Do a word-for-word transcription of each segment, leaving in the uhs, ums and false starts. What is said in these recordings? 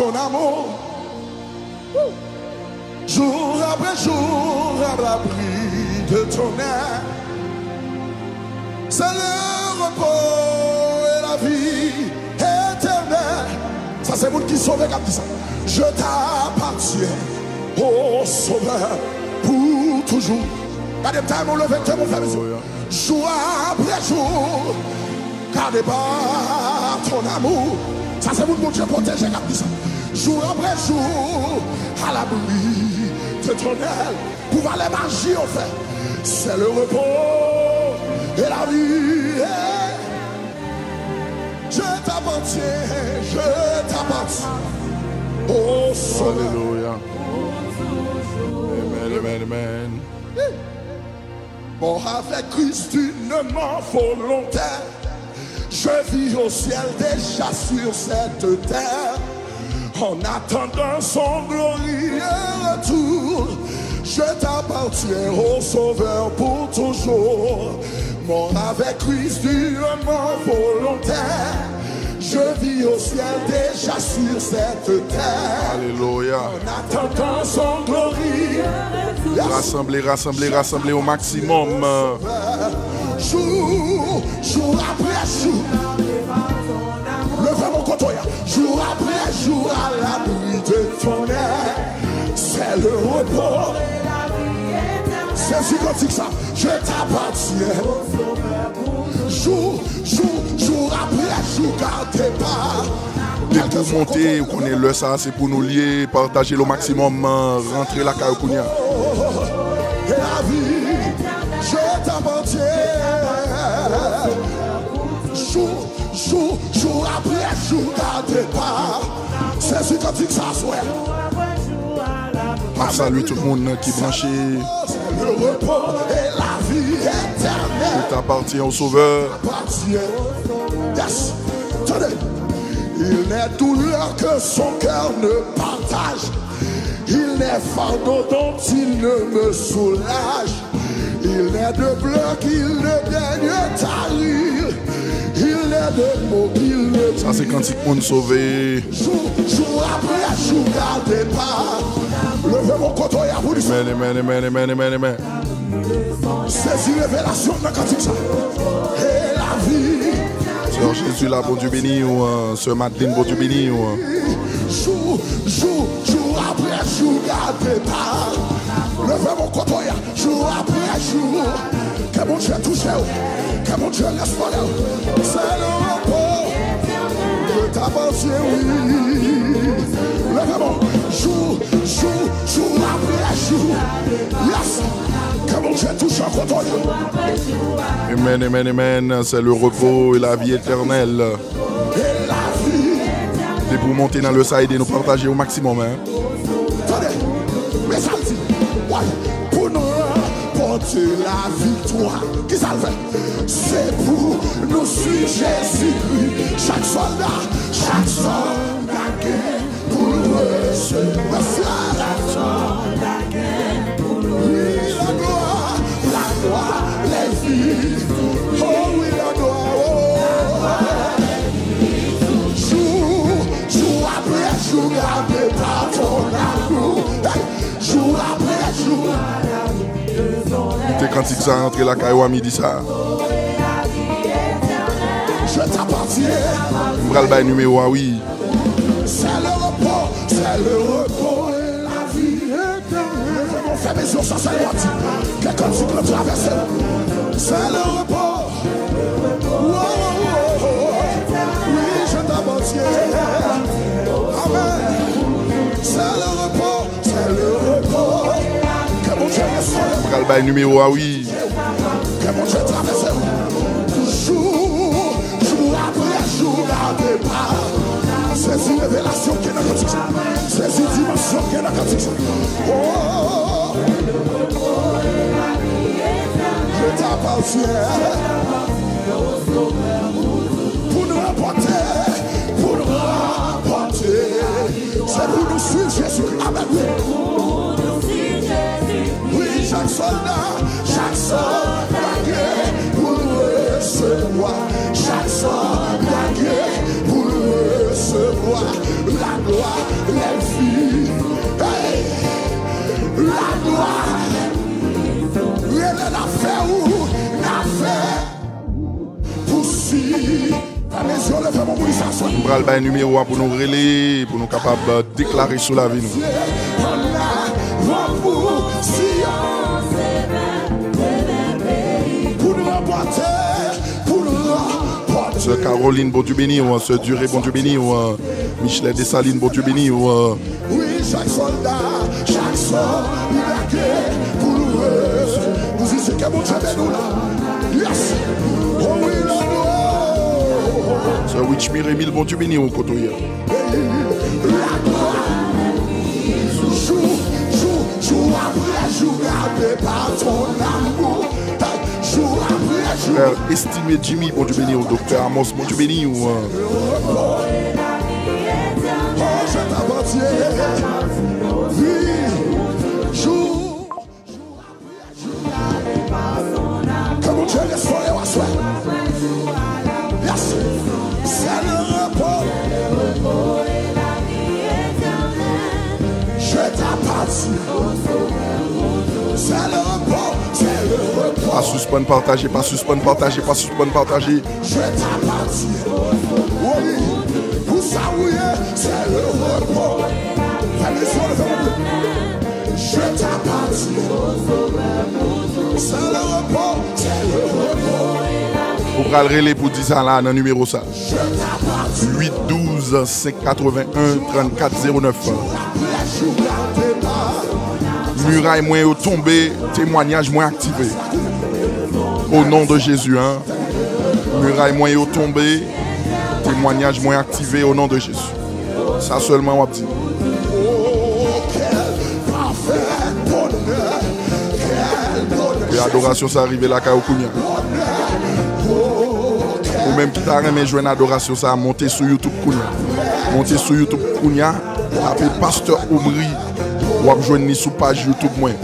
Ton amour, jour après jour, à l'abri de ton aile. C'est le repos et la vie éternelle. Sa se moun ki sove k ap di sa. Je t'appartiens, ô Sauveur, pour toujours. Gade m ta renmen w leve tè m ou fè mizè. Jour après jour, gardé par ton amour. Sa se moun Bondye pwoteje k ap di sa. Jour après jour, à l'abri de ton aile. Pou valè maji yo fè. C'est le repos et la vie. Je t'appartiens, je t'appartiens. Ô Sauveur. Alelouya. Amen, amen, amen. Mort avec Christ, une mort volontaire. Je vis au ciel déjà sur cette terre. En attendant son glorieux retour, je t'appartiens, ô Sauveur, pour toujours. Mort avec Christ, une mort volontaire. Je vis au ciel déjà sur cette terre. Alelouya. En attendant son glorieux. Yes. Rasanble, rasanble, rasanble o maksimòm. Jour, jour après jour. Leve men w kote w ye a. Jour après jour à l'abri de ton aile. C'est le repos. Sezi kantik sa. Je t'appartiens. Jour, jour, jour après jour, gardé par. Depi w monte, ou konnen lè sa a se pou nou l ye. Pataje l o maksimòm, rantre lakay ou kounye a. Et la vie, je t'appartiens. Jour, jour, jour après jour, gardé par. Sezi kantik sa aswè. M ap salye tout moun ki branche. Le repos et la vie éternelle. Tout appartient au Sauveur. Appartient. Yes. Tande. Il n'est douleur que son cœur ne partage. Il n'est fardeau dont il ne me soulage. Il n'est de pleurs qu'il ne daigne tarir. Il n'est de maux qu'il ne. Sa se kantik moun sove. Jour, jour après jour, gardé par. Leve men w kote w ye a pou li. Amen, amen, amen, amen, amen, amen. Sezi revelasyon nan kantik sa. Et la vie. Sè Jezi la, Bondye beni w, sè Madeline, Bondye beni w. Jou, jou, jou apre jou, gade pa. Leve men w kote w ye a, jou apre jou. Ke Bondye touche w. Ke Bondye restore w. Se le repo. Ke ta panse, wi. Leve men w. Jou, jou, jou apre jou. Yes. Ke Bondye touche w kote w ye. Amen, amen, amen. C'est le repos et la vie éternelle. Depi w monte nan le sa, ede nou pataje o maksimòm, hein. Tande, men sa l di, woy, pou nou ranpòte laviktwa. Kisa l fè? Se pou nou swiv Jezikri. Chak sòlda, chak sòlda gen pou l resevwa. Wi, la gloire, la gloire, les vies. Oh wi, la gloire, oh. Jou, jou apre jou, gade pa ton amour. Hey, jou apre jou. Kite kantik sa rantre lakay ou a midi sa. Je t'appartiens. M pral bay nimewo a, wi. C'est le repos, c'est le repos et la vie éternelle. Fè mezon sa, sa yo di. Ke kantik la travèse. C'est le repos. Oh, oh, oh, oh. Oui, je t'appartiens. Amen. C'est le repos, c'est le repos. Ke Bondye restore. M pral bay nimewo a, wi. Ke Bondye travèse w. Jou, jou apre jou, gade pa. Sezi revelasyon ki nan kantik sa. Sezi dimansyon ki nan kantik sa. Oh, je t'appartiens. Pou nou ranpòte, pou nou ranpòte. Se pou nou swiv Jezi. Amen, wi. Wi, chak sòlda, chak sòlda gen pou l resevwa. Chak sòlda gen pou l resevwa. La gloire, la gloire, la vie. Hey! La gloire. Rele n ap fè ou, n ap fè pou si. Fèmen zye w, leve pou mobilizasyon. M pral bay nimewo a pou nou rele, pou nou kapab, euh, deklare sou lavi nou. Ann avan pou Siyon. Pou n ranpòte, pou n ranpòte. Sè Caroline, Bondye beni w. Sè Duré, Bondye beni w. Michelet Desalin, Bondye beni w. Wi, chak sòlda, chak sòlda ki pou louwe. Mizisyen, ke Bondye beni w la. Yes. Oh wi, Lord. Sè Richmire Emile, Bondye beni w kote w ye. Jou, jou, jou apre jou, raple pa ton amour. Jou apre jou. Frè Estimé Jimmy, Bondye beni w. Doktè Amos, Bondye beni w. Oh, je t'appartiens. Oui. Jou. Ke Bondye restore w aswè. Yes. C'est le repos. Je t'appartiens. C'est le repos, c'est le repos. Pa sispann pataje, pa sispann pataje, pa sispann pataje. Je t'appartiens. Wi, pou sa ou ye, c'est le repos. Fèmen zye w, leve pou Bondye. Je t'appartiens. C'est le repos, c'est le repos. Ou pral rele pou di sa la nan nimewo sa. Uit douz, senk katreven en, trannkat zewo nèf. Miray mwen yo tonbe, temwanyaj mwen aktive. O non de Jezi, hein. Miray mwen yo tonbe, temwanyaj mwen aktive o non de Jezi. Sa sèlman w ap di. E adorasyon sa rive lakay ou kounye a. Ou menm ki ta renmen jwenn adorasyon sa, monte sou YouTube kounye a. Monte sou YouTube kounye a, tape Pastè Omri, w ap jwenn li sou paj YouTube mwen.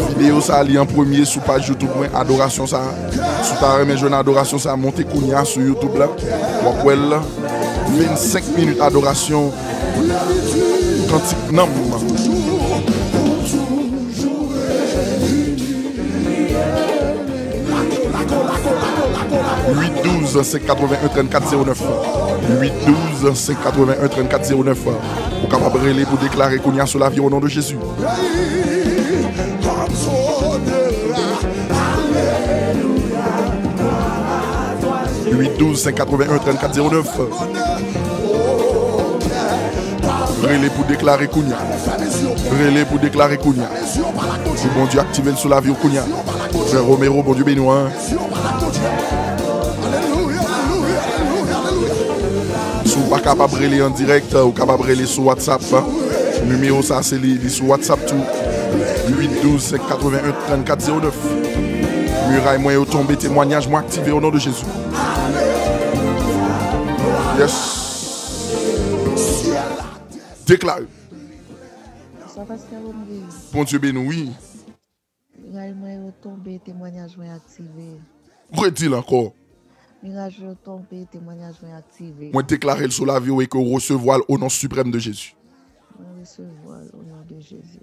Videyo sa li an premye sou paj YouTube mwen, adorasyon sa. Si w ta renmen jwenn adorasyon sa, monte kounye a sou YouTube la. W ap wè l. Vennsenk minit adorasyon. Kantik nanm. Uit douz, senk katreven en, trannkat zewo nèf. Uit douz, senk katreven en, trannkat zewo nèf. Ou kapab rele pou deklare kounye a sou lavi w o non de Jezi. Uit douz, senk katreven en, trannkat zewo nèf. Rele pou deklare kounye a. Rele pou deklare kounye a. Si Bondye aktive l sou lavi w kounye a. Frè Romero, Bondye beni w, hein. Si w pa kapab rele an dirèk, ou kapab rele sou WhatsApp. Nimewo sa se li, li sou WhatsApp tou. Uit douz, senk katreven en, trannkat zewo nèf. Miray mwen yo tonbe, temwanyaj mwen aktive o non de Jezi. Yes. Deklare. Bonswa, Pastè Omri. Bondye beni w, wi. Miray mwen yo tonbe, temwanyaj mwen aktive. Redi l ankò. Miray yo tonbe, temwanyaj mwen aktive. Mwen deklare l sou lavi w e ke w resevwa l o non siprèm de Jezi. Mwen resevwa l o non de Jezi.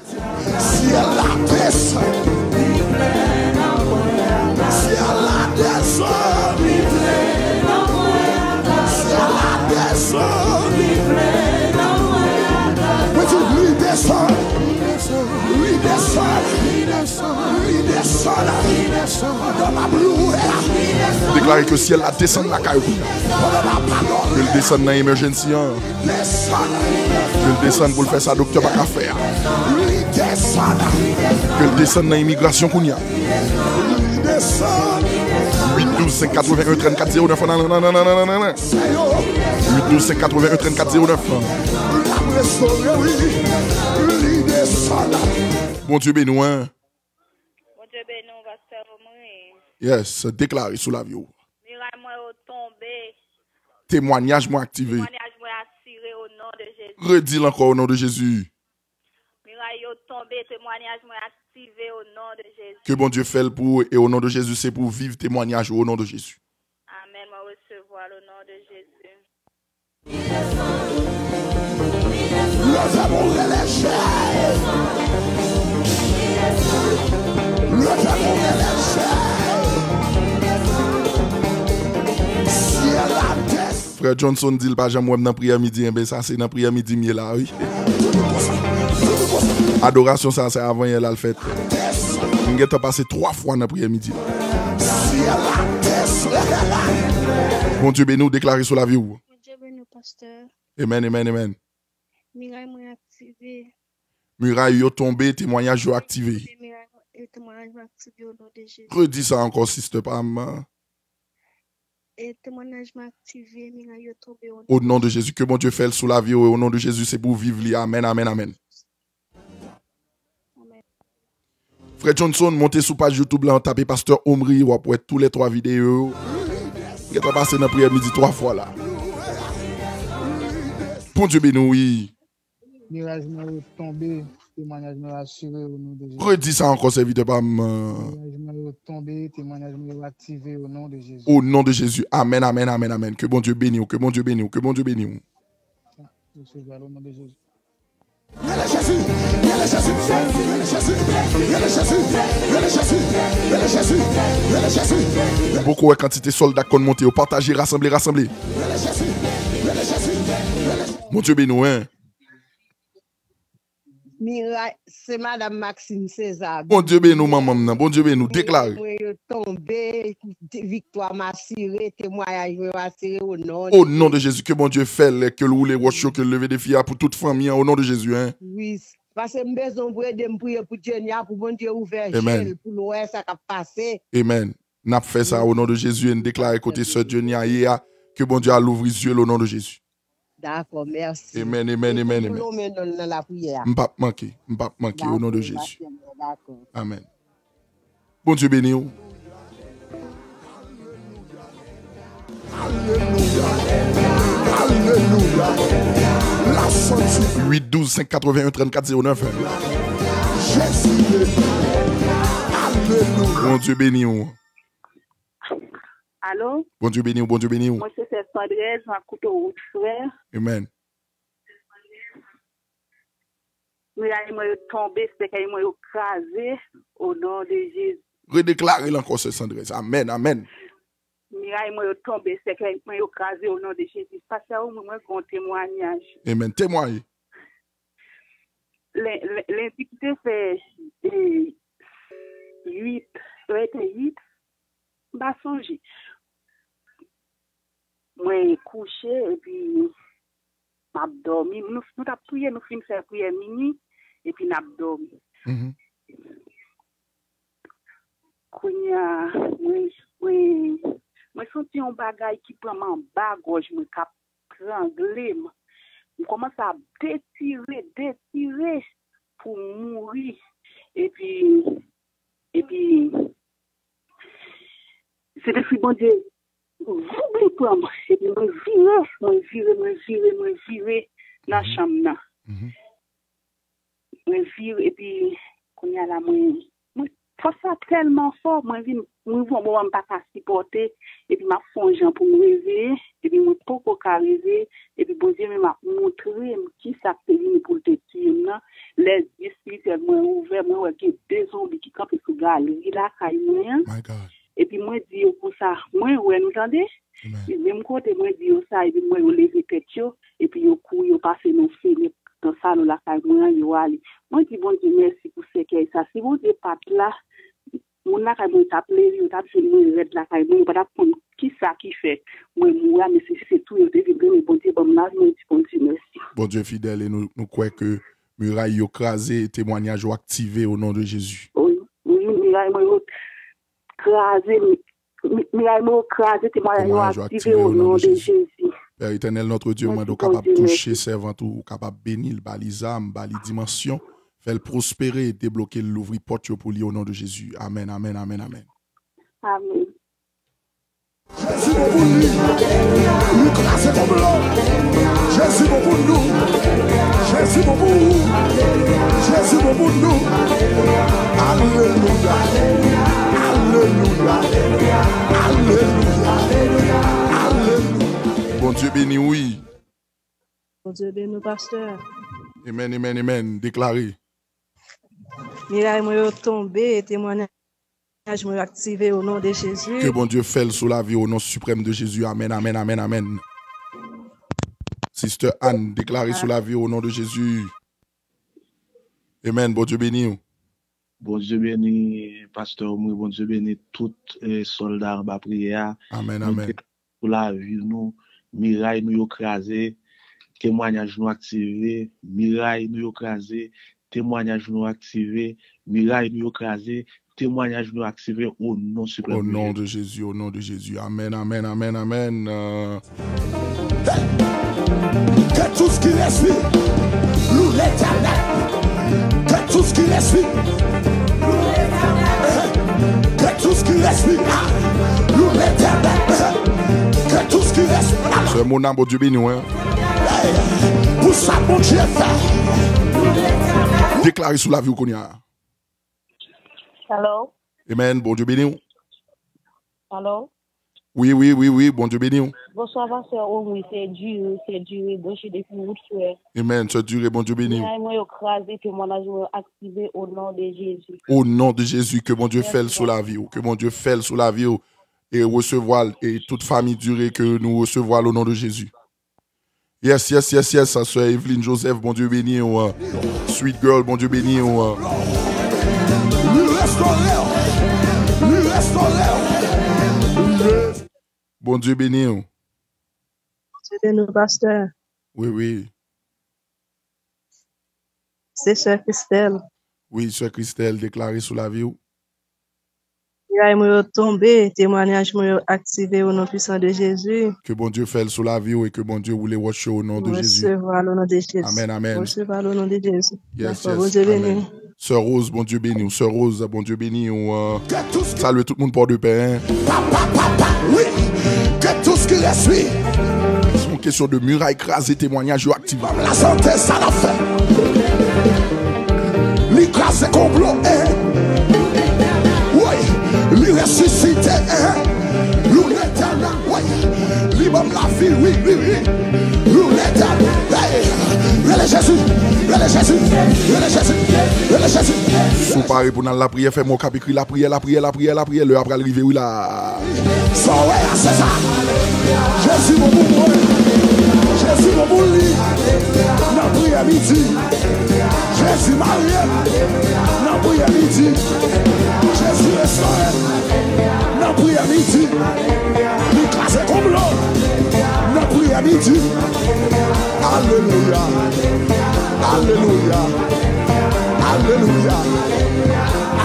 Syèl la desann. Syèl la desann. Syèl la desann. Mwen di, li desann. Li desann. Li desann. Pandan m ap louwe. Deklare ke syèl la desann lakay ou. Pandan m ap adore. Ke l desann nan emergency an. Ke l desann pou l fè sa doktè pa ka fè a. Ke l desann nan imigrasyon kounye a. Uit douz, senk katreven en, trannkat zewo nèf. Uit douz, senk katreven en, trannkat zewo nèf. Bondye beni w, hein. Bondye beni w, Pastè Omri. Yes, deklare sou lavi w. Miray mwen yo tonbe. Temwanyaj mwen aktive. Temwanyaj mwen atire o non de Jezi. Redi l ankò o non de Jezi. Miray yo tonbe, temwanyaj mwen aktive o non de Jezi. Ke Bondye fè l pou ou e o non de Jezi, se pou w viv temwanyaj ou o non de Jezi. Amèn, mwen resevwa l o non de Jezi. Leve pou releje. Leve pou releje. Syèl la desann. Frè Johnson di l pa janm wè m nan priyè midi. Enben, sa se nan priyè midi m ye la, wi. Adorasyon sa, se avanyè l al fèt. M gentan pase twa fwa nan priyè midi la. Syèl la desann. Bondye beni w, deklare sou lavi w. Bondye beni w, pastè. Amen, amen, amen. Miray mwen aktive. Miray yo tonbe, temwayaj yo aktive. Miray mwen, e temwayaj mwen aktive o non de Jezi. Redi sa ankò, sister pa m. E temwayaj mwen aktive, miray yo tonbe o non. O non de Jezi, ke Bondye fè l sou lavi w, e o non de Jezi, se pou w viv li. Amen, amen, amen. Amen. Frè Johnson, monte sou paj YouTube la, tape Pastè Omri, w ap wè tou lè twa videyo yo. Gentan pase nan priyè midi twa fwa la. Bondye beni w, wi. Miraj mwen yo tonbe, temwayaj mwen yo asire o non de Jezi. Redi sa ankò, sèvitè pa m. Miraj mwen yo tonbe, temwayaj mwen yo aktive o non de Jezi. O non de Jezi. Amen, amen, amen, amen. Ke Bondye beni w, ke Bondye beni w, ke Bondye beni w. Resevwa l o non de Jezi. Rele Jezi, rele Jezi, rele Jezi, rele Jezi, rele Jezi, rele Jezi, rele Jezi. Ou poko wè kantite sòlda k konn monte yo. Pataje, rasanble, rasanble. Rele Jezi, rele Jezi, rele Jezi. Bondye beni w, en. Miray, se madanm Maxime César. Bondye beni w, manman m nan. Bondye beni w. Deklare. Miray mwen yo tonbe, viktwa m asire, temwayaj mwen yo asire o non de Jezi. O non de Jezi, ke Bondye fè l, ke l woule wòch yo, ke l leve defi a pou tout fanmi an, o non de Jezi, en. Wi, paske m bezwen pou ede m priye pou Jenny a, pou Bondye ouvè je l, pou l wè sa k ap pase. Amen. N ap fè sa o non de Jezi e n deklare kote sè Jenny a ye a, ke Bondye al ouvri zye l o non de Jezi. Dakò, mèsi. Amen, amen, amen, amen. Pou lonmen non l nan lapriyè a. M p ap manke, m p ap manke o non de Jezi. Dakò, dakò. Amen. Bondye beni w. Alelouya. Alelouya. Alelouya. La santi. Uit douz senk katreven en trannkat zewo nèf. Jezi beni. Alelouya. Bondye beni w. Alo? Bondye beni w, Bondye beni w. Mwen se sè Sandrèz, m ap koute w wout frè. Amen. Miray mwen yo tonbe, sèkèy mwen yo kraze, o non de Jezi. Redeklare l ankò, sè Sandrèz. Amen, amen. Miray mwen yo tonbe, sèkèy mwen yo kraze, o non de Jezi. Pastè, ou mwen, mwen gen yon temwayaj. Amen. Temwaye. Len-, len-, lendi ki te fè, e, uit, trèt e uit, m pa sonje. Mwen kouche epi m ap dòmi. Nou, nou t ap priye, nou fin fè priyè mini, epi n ap dòmi. Mhm. Kounye a, mwen, mwen, mwen santi yon bagay ki pran m anba gòj mwen, k ap trangle m. M kòmanse ap detire, detire pou m mouri. Epi, epi, se te si Bondye voup li pran m. Epi mwen vire, mwen vire, mwen vire, mwen vire nan chanm nan. Mhm. Mwen vire, epi kounye a la, mwen, mwen, fòs la tèlman fò, mwen vin, mwen rive yon moman m pa ka sipòte, epi m ap fè yon jan pou m reveye, epi mwen poko ka reveye, epi Bondye menm ap montre m kisa k te vini pou l te tiye m nan. Lè zye espirityèl mwen ouvè, mwen wè gen de zonbi ki kanpe sou galri lakay mwen an. My God. Epi mwen di yo konsa, mwen wè nou tande. Amen. Epi menm kote mwen di yo sa, epi mwen yo leve tèt yo, epi yo kouri, yo pase nan fenèt nan salon lakay mwen an, yo ale. Mwen di Bondye mèsi pou sèkèy sa. Si Bondye pa t la, moun lakay mwen t ap leve, yo t ap jwenn mwen rèd lakay mwen, yo pa t ap konn kisa ki fè mwen mouri a, men se, se tou yo te vin renmen Bondye ban m lavi, mwen di Bondye mèsi. Bondye fidèl e nou, nou kwè ke miray yo kraze, temwayaj yo aktive o non de Jezi. Wi, wi, miray mwen yo kraze, mi-, mi-, miray mwen yo kraze, temwayaj yo aktive o non de Jezi. Père éternel, notre Dieu, mwen mande w kapab touche sèvant ou, ou kapab beni l, ba li zam, ba li dimansyon, fè l pwospere, debloke l, louvri pòt yo pou li o non de Jezi. Amèn, amèn, amèn, amèn. Amèn. Jezi bon pou li. Li kraze kòm lò. Jezi bon pou nou. Jezi bon pou ou. Jezi bon pou nou. Alelouya. Alelouya. Alelouya. Alelouya. Bondye beni w, wi. Bondye beni w, pastè. Amen, amen, amen. Deklare. Miray mwen yo tonbe, temwanyaj mwen yo aktive o non de Jezi. Ke Bondye fè l sou lavi w o non siprèm de Jezi. Amen, amen, amen, amen. Sister Anne, deklare sou lavi w o non de Jezi. Amen. Bondye beni w. Bondye beni pastè Omri, Bondye beni tout eh, sòlda anba priyè a. Amen, nou amen. Te sou lavi nou, miray nou yo kraze, temwanyaj nou aktive, miray nou yo kraze, temwanyaj nou aktive, miray nou yo kraze, temwanyaj nou aktive o non suprême. Au nom de Jésus, au nom de Jésus. Amen, amen, amen, amen. Euh, Que tout ce qui respire loue l'Éternel. Que tout ce qui respire loue l'Éternel. Que tout ce qui respire loue l'Éternel. Que tout ce qui respire. Sè Mona, Bondye beni w, hein. Pou sa Bondye fè. Deklare sou lavi w kounye a. Hello. Amen. Bondye beni w. Hello. Wi, wi, wi, wi. Bondye beni w. Bonswa, pastè Omri. Se Dure, se Dure. Branche depi Woodfrè. Amen. Sè Dure, Bondye beni w. Miray mwen yo kraze, temwanyaj mwen yo aktive o non de Jezi. O non de Jezi, ke Bondye fè l sou lavi w. Ke Bondye fè l sou lavi w. E resevwa l. E tout fanmi Dure, ke nou resevwa l o non de Jezi. Yes, yes, yes, yes. Sè Eveline Joseph, Bondye beni w. Sweet girl, Bondye beni w. Li restore w. Li restore w. Bondye beni w. Bondye beni w, pastè. Wi, wi. Se sè Christelle. Wi, sè Christelle, deklare sou lavi w. Miray mwen yo tonbe, temwanyaj mwen yo aktive o non pwisan de Jezi. Ke Bondye fè l sou lavi w e ke Bondye woule wòch yo o non de Jezi. Resevwa l o non de Jezi. Amen, amen. Resevwa l o non de Jezi. Yes, dakò, yes. Bondye beni w. Sè Rose, Bondye beni w. Sè Rose, Bondye beni w. Euh, salye tout moun Pòdepè, hein. Papa, papa, wi. Que tout ce qui respire. Se yon kesyon de miray kraze, temwanyaj yo aktive. Fòm la sante, sa l ap fè. Li kraze konplo, eh. Wi, li resisite, eh. Lou Letènèl, wi. Li ban m lavi, wi, wi, wi. Lou Letènèl, hey. Rele Jezi, rele Jezi, rele Jezi, rele Jezi. Si w pare pou n al lapriyè, fè m wè w k ap ekri lapriyè, lapriyè, lapriyè, lapriyè. Lè a pral rive, wi, la. Sa w wè a, se sa. Jezi bon pou mwen. Jezi bon pou li. Nan priyè midi. Jezi marye m. Nan priyè midi. Jezi restore m. Nan priyè midi. Li kraze konplo. Nan priyè midi. Alelouya. Alelouya. Alelouya.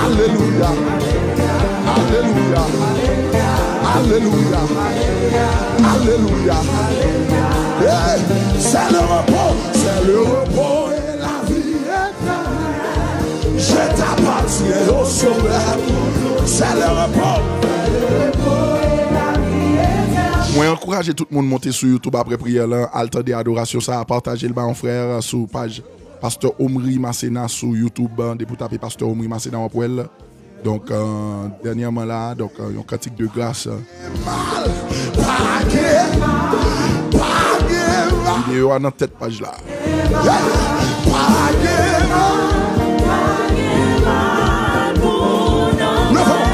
Alelouya. Alelouya. Alelouya. Alelouya. Hey, c'est le repos. C'est le repos et la vie éternelle. Je t'appartiens, ô Sauveur. C'est le repos. Mwen ankouraje tout moun monte sou YouTube apre priyè lan, al tande adorasyon sa a, pataje l ba yon frè sou paj Pastè Omri Masséna sou YouTube, depi w tape Pastè Omri Masséna, w ap wè l. Donk, euh, dènyèman la, donk, euh, yon kantik de gras. Mal, pa gen mal, pa gen mal. Videyo a nan tèt paj la. Yeah. Pa gen mal, pa gen mal pou nou.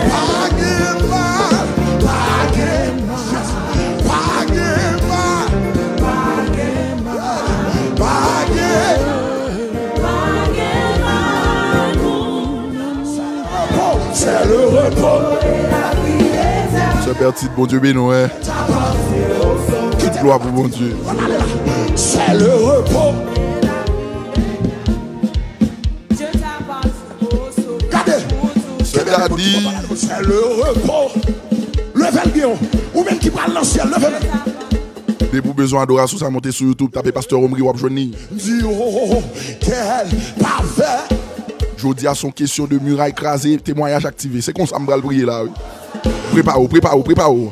Pa gen mal, pa gen mal, pa gen mal, pa gen mal, pa gen mal. Sè Bertide, Bondye beni w, hein. Tout glwa pou Bondye. C'est le repos. Gade. Sè Dadi. C'est le repos. Leve l byen. Ou menm ki pral nan syèl, leve l. Depi w bezwen adorasyon sa, monte sou YouTube, tape Pastè Omri, w ap jwenn li. Di, oh, kèl pafè. Jodi a se yon kesyon de miray kraze, temwayaj aktive. Se konsa m pral priye la, wi. Prepare w, prepare w, prepare w.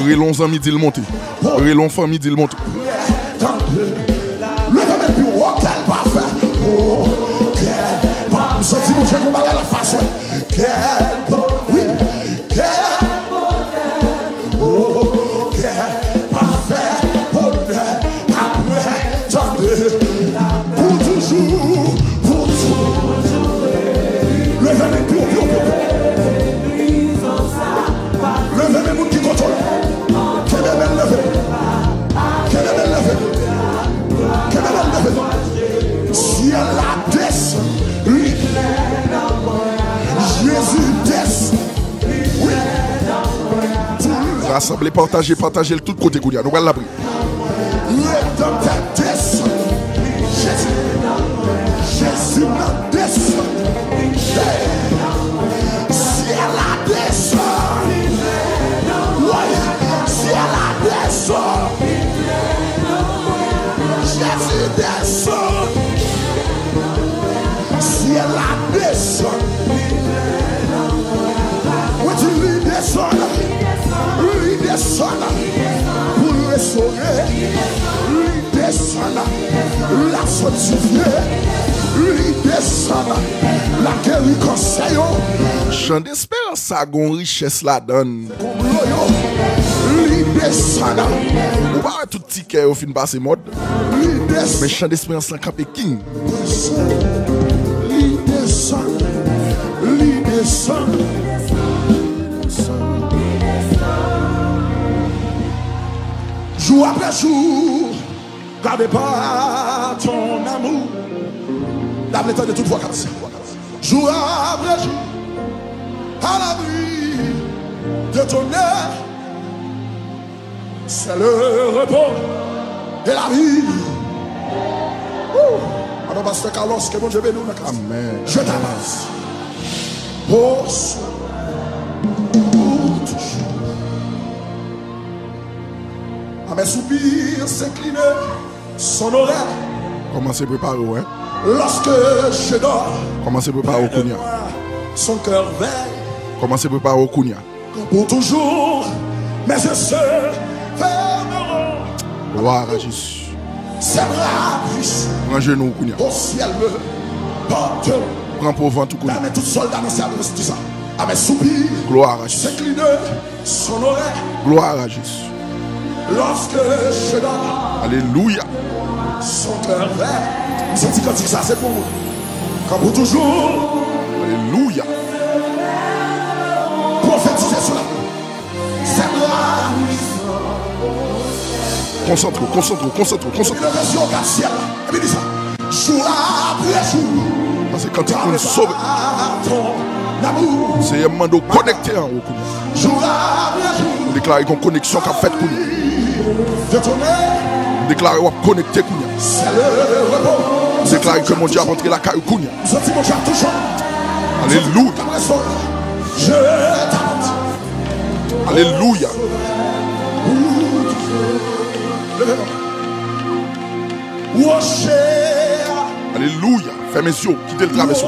Rele yon zanmi, di l monte. Rele yon fanmi, di l monte. Leve men pi wo, kèl pafè. Oh, kèl pafè. M santi Bondye gon bagay la fè. Kèl pafè. Wi. Kèl pafè. Oh, kèl pafè. Bonè. Apre tan. Sanble pataje, pataje l tout kote kounye a. Nou pral lapriyè. Redanmtè desann. Jezi. Jezi nan desann. Hey! Syèl la desann. Woy! Syèl la desann. Jezi desann. Syèl la desann. Mwen di li desann. Li desann. Pou l restore. Li desann. L ap fòtifye. Li desann. L ap geri kansè yo. Chan desperans sa gon richès ladan l. Konblo yo. Li desann. Ou pa wè tout tikè yo fin pase mòd? Li desann. Men chan desperans lan kanpe king. Li desann. Li desann. Jour après jour, gardé par ton amour. Dam, tande tout vwa k ap di. Jour après jour, à l'abri de ton aile, c'est le repos et la vie. Woo! Amen, pastè Carlos, ke Bondye beni w nan klas. Amen. Je t'avance. Oh, pour toujours. À mes soupirs s'incliner son oreille. Kòmanse prepare w, hein? Lorsque je dors, kòmanse prepare w kounye a. Son cœur veille. Kòmanse prepare w kounye a. Pour toujours, mes yeux se fermeront. Gloire à Jésus. Ses bras puissants. Pran jenou w kounye a. Au ciel me porteront. Pran po vant ou kounye a. Dam, tout sòlda nan syèl la, di sa. À mes soupirs. Gloire à Jésus. S'incliner son oreille. Gloire à Jésus. Lorsque je dors. Alelouya. Son cœur veille. M santi kantik sa se pou mwen. Kan pou toujou. Alelouya. Pwofetize sou la. Ses bras. Konsantre w, konsantre w, konsantre w, konsantre w. Leve zye w, gad syèl la. Epi di sa. Jou apre jou. Paske kantik moun sove. Seyè, m mande w konekte an wo kounye a. M deklare gon koneksyon k ap fèt kounye a. M deklare w ap konekte kounye a. M deklare ke Bondye ap antre lakay ou kounye a. Alelouya. Alelouya. Alelouya. Fèmen zye w, kite l travèse w.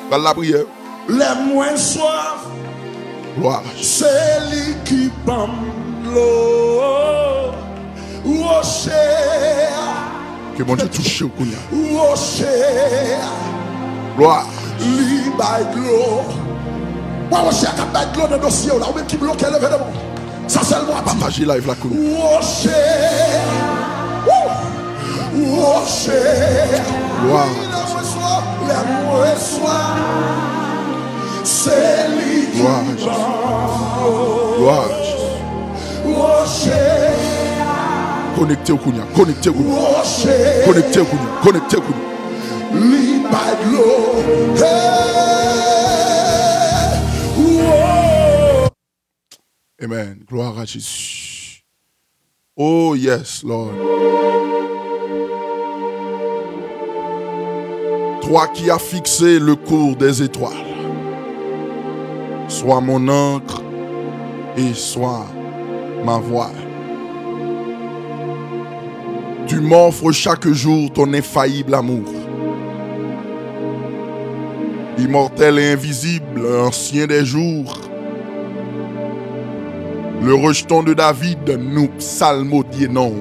Pral lapriyè. Lè mwen swaf, glwa a Jezi, se li ki ban m dlo. Woche a. Ke Bondye touche w kounye a. Woche a. Glwa. Li bay dlo. Wè woche a k ap bay dlo nan dosye w la, ou menm ki bloke, leve devan w. Sa sèlman w ap di. Pataje live la kounye a. Woche. Woo! Woche. Glwa. Lè mwen swaf, lè mwen swaf, se li ki ban. Glwa. Woche. Konekte w kounye a, konekte w kounye a. Woche. Konekte w kounye a, konekte w kounye a. Li bay dlo. Hey! Woo! Amen. Gloire à Jésus. Oh yes, Lord. Toi qui as fixé le cours des étoiles, sois mon ancre et sois ma voile. Tu m'offres chaque jour ton infaillible amour. Immortel et invisible, ancien des jours, le rejeton de David, nou psalmodye non.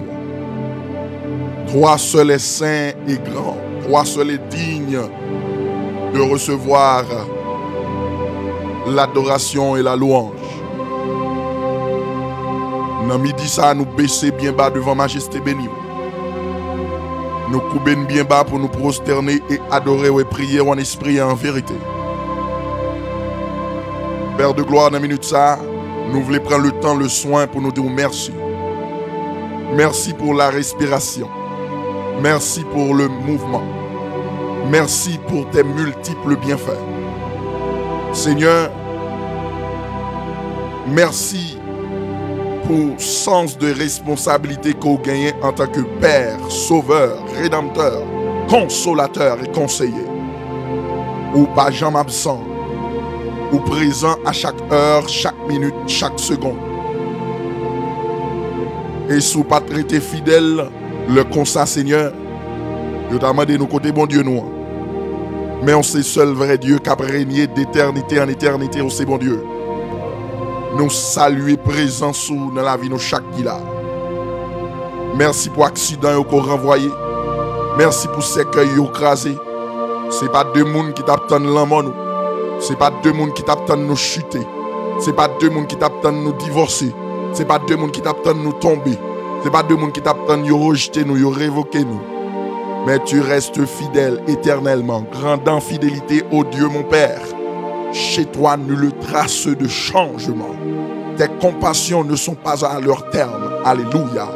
Toi seul es saint et grand, toi seul es digne de recevoir l'adoration et la louange. Nan midi sa, nou bese byen ba devan majeste beni w. Nou koube n byen ba pou nou pwostène e adore w e priye w an espri e an verite. Pè de glwa, nan minit sa, nou vle pran le tan, le swen pou nou di w mèsi. Merci pour la respiration. Merci pour le mouvement. Merci pour tes multiples bienfaits. Seigneur, merci pou sans de responsablite ke w genyen antanke Pè, Sovè, Redanmtè, Konsolatè e Konseye. Ou pa janm absan. Ou prezan a chak è, chak minit, chak segonn. E si w pa t rete fidèl, lè konsa, Senyè, yo ta mande nou kote Bondye nou an. Men w se sèl vrè Dye k ap renye detènite an etènite, w se Bondye. Nou salye prezans ou nan lavi nou chak ki la. Mèsi pou aksidan yo ke w ranvwaye. Mèsi pou sèkèy yo kraze. Se pa de moun ki t ap tann lanmò nou. Se pa de moun ki t ap tann nou chite. Se pa de moun ki t ap tann nou divòse. Se pa de moun ki t ap tann nou tonbe. Se pa de moun ki t ap tann yo rejte nou, yo revoke nou. Mais tu restes fidèle éternellement, grandant fidélité, ô Dieu mon Père. Chez toi, nulle trace de changement. Tes compassions ne sont pas à leur terme. Alléluia.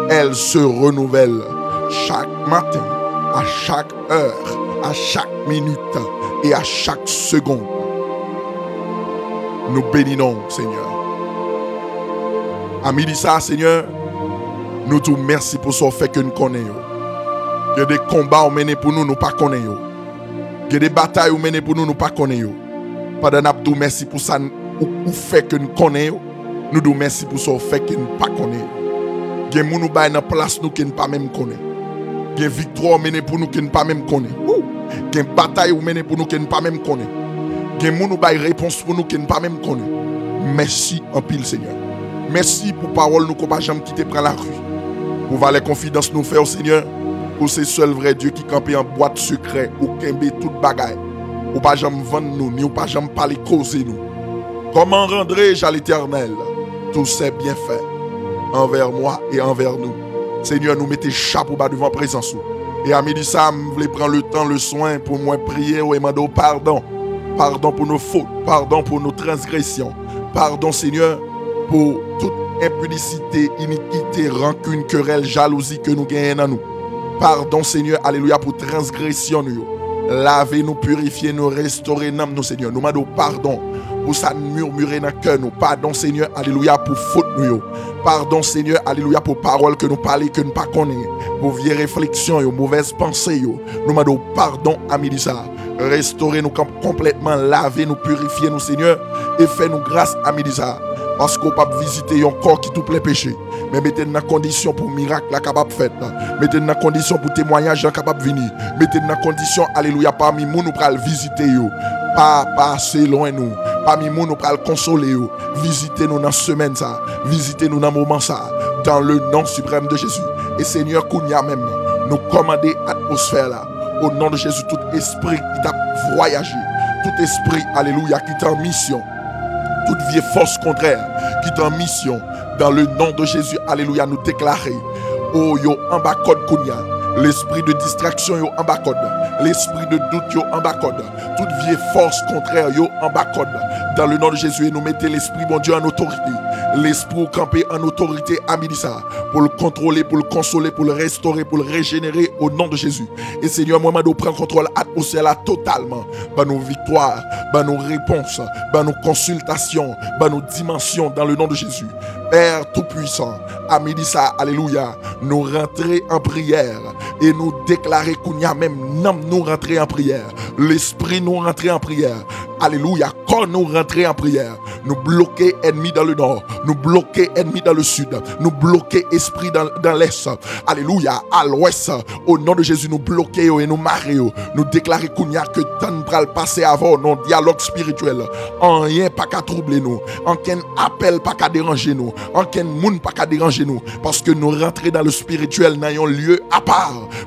Elles se renouvellent chaque matin, à chaque heure, à chaque minute et à chaque seconde. Nou beni non w, Senyè. A midi sa a, Senyè, nou di w mèsi pou sa w fè ke n konnen yo. Gen de konba w mennen pou nou, nou pa konnen yo. Gen de batay ou mennen pou nou, nou pa konnen yo. Pandan n ap di w mèsi pou sa n, ou, ou fè ke n konnen yo, nou di w mèsi pou sa w fè ke n pa konnen yo. Gen moun ou bay nan plas nou ke n pa menm konnen. Gen viktwa ou mennen pou nou ke n pa menm konnen. Wou! Gen batay ou mennen pou nou ke n pa menm konnen. Gen moun ou bay repons pou nou ke n pa menm konnen. Mèsi anpil, Senyè. Mèsi pou pawòl nou ke w pa janm kite pran lari. Pou valè konfidans nou fè w, Senyè, ou se sèl vrè Dye ki kanpe an bwat sekrè, ou kenbe tout bagay. Ou pa janm vann nou, ni ou pa janm pale koze nou. Comment rendrai-je à l'Éternel tous ses bienfaits envers moi et envers nous? Senyè, nou mete chapo ba devan prezans ou. E a midi sa a, m vle pran le tan, le swen pou mwen priye w e mande w padon. Padon pou nos fautes, padon pou nos transgressions. Padon, Senyè, pou tout enpidisite, inikite, rankin, kerèl, jalouzi ke nou genyen nan nou. Padon, Senyè, alelouya, pou transgresyon nou yo. Lave nou, pirifye nou, restore nanm nou, Senyè. Nou mande w padon pou sa n mimire nan kè nou. Padon, Senyè, alelouya, pou fot nou yo. Padon, Senyè, alelouya, pou pawòl ke nou pale ke n pa konnen, pou vye refleksyon yo, movèz panse yo. Nou mande w padon a midi sa a. Restore nou kan-, konplètman, lave nou, pirifye nou, Senyè, e fè nou gras a midi sa a. Paske w p ap vizite yon kò ki tou plen peche. Men mete n nan kondisyon pou mirak la kapab fèt. Mete n nan kondisyon pou temwayaj lan kapab vini. Mete n nan kondisyon, alelouya, pami moun ou pral vizite yo. Pa pase lwen nou. Pami moun ou pral konsole yo. Vizite nou nan semèn sa. Vizite nou nan moman sa. Dans le nom suprême de Jésus. E Senyè, kounye a menm, nou kòmande atmosfè la. Au nom de Jésus, tout espri ki t ap vwayaje, tout espri, alelouya, ki t an misyon, tout vye fòs kontrè ki t an misyon, dans le nom de Jésus, alelouya, nou deklare, o, yo anba kòd kounye a. Lespri de distraksyon yo anba kòd. Lespri de dout yo anba kòd. Tout vye fòs kontrè yo anba kòd. Dans le nom de Jésus, e nou mete Lespri Bondye an otorite. Lespri w kanpe an otorite a midi sa a, pou l kontwole, pou l konsole, pou l restore, pou l rejenere, au nom de Jésus. E Senyè, mwen mande w pran kontwòl atmosfè la totalman. Ban nou viktwa, ban nou repons, ban nou konsiltasyon, ban nou dimansyon dans le nom de Jésus. Père Tout-Puissant, a midi sa, alelouya, nou rantre an priyè e nou deklare kounye a menm nanm nou rantre an priyè, lespri nou rantre an priyè, alelouya, kò nou rantre an priyè. Nou bloke ènmi dans le nord. Nou bloke ènmi dans le sud. Nou bloke espri dans, dans l'est. Alelouya. A lwès. O non de Jezi, nou bloke yo e nou mare yo. Nou deklare kounye a ke tan pral pase avè w nan dyalòg espirityèl. Anyen pa ka twouble nou. Ankenn apèl pa ka deranje nou. Ankenn moun pa ka deranje nou. Paske nou rantre dans le spirituel, nan yon lye apa,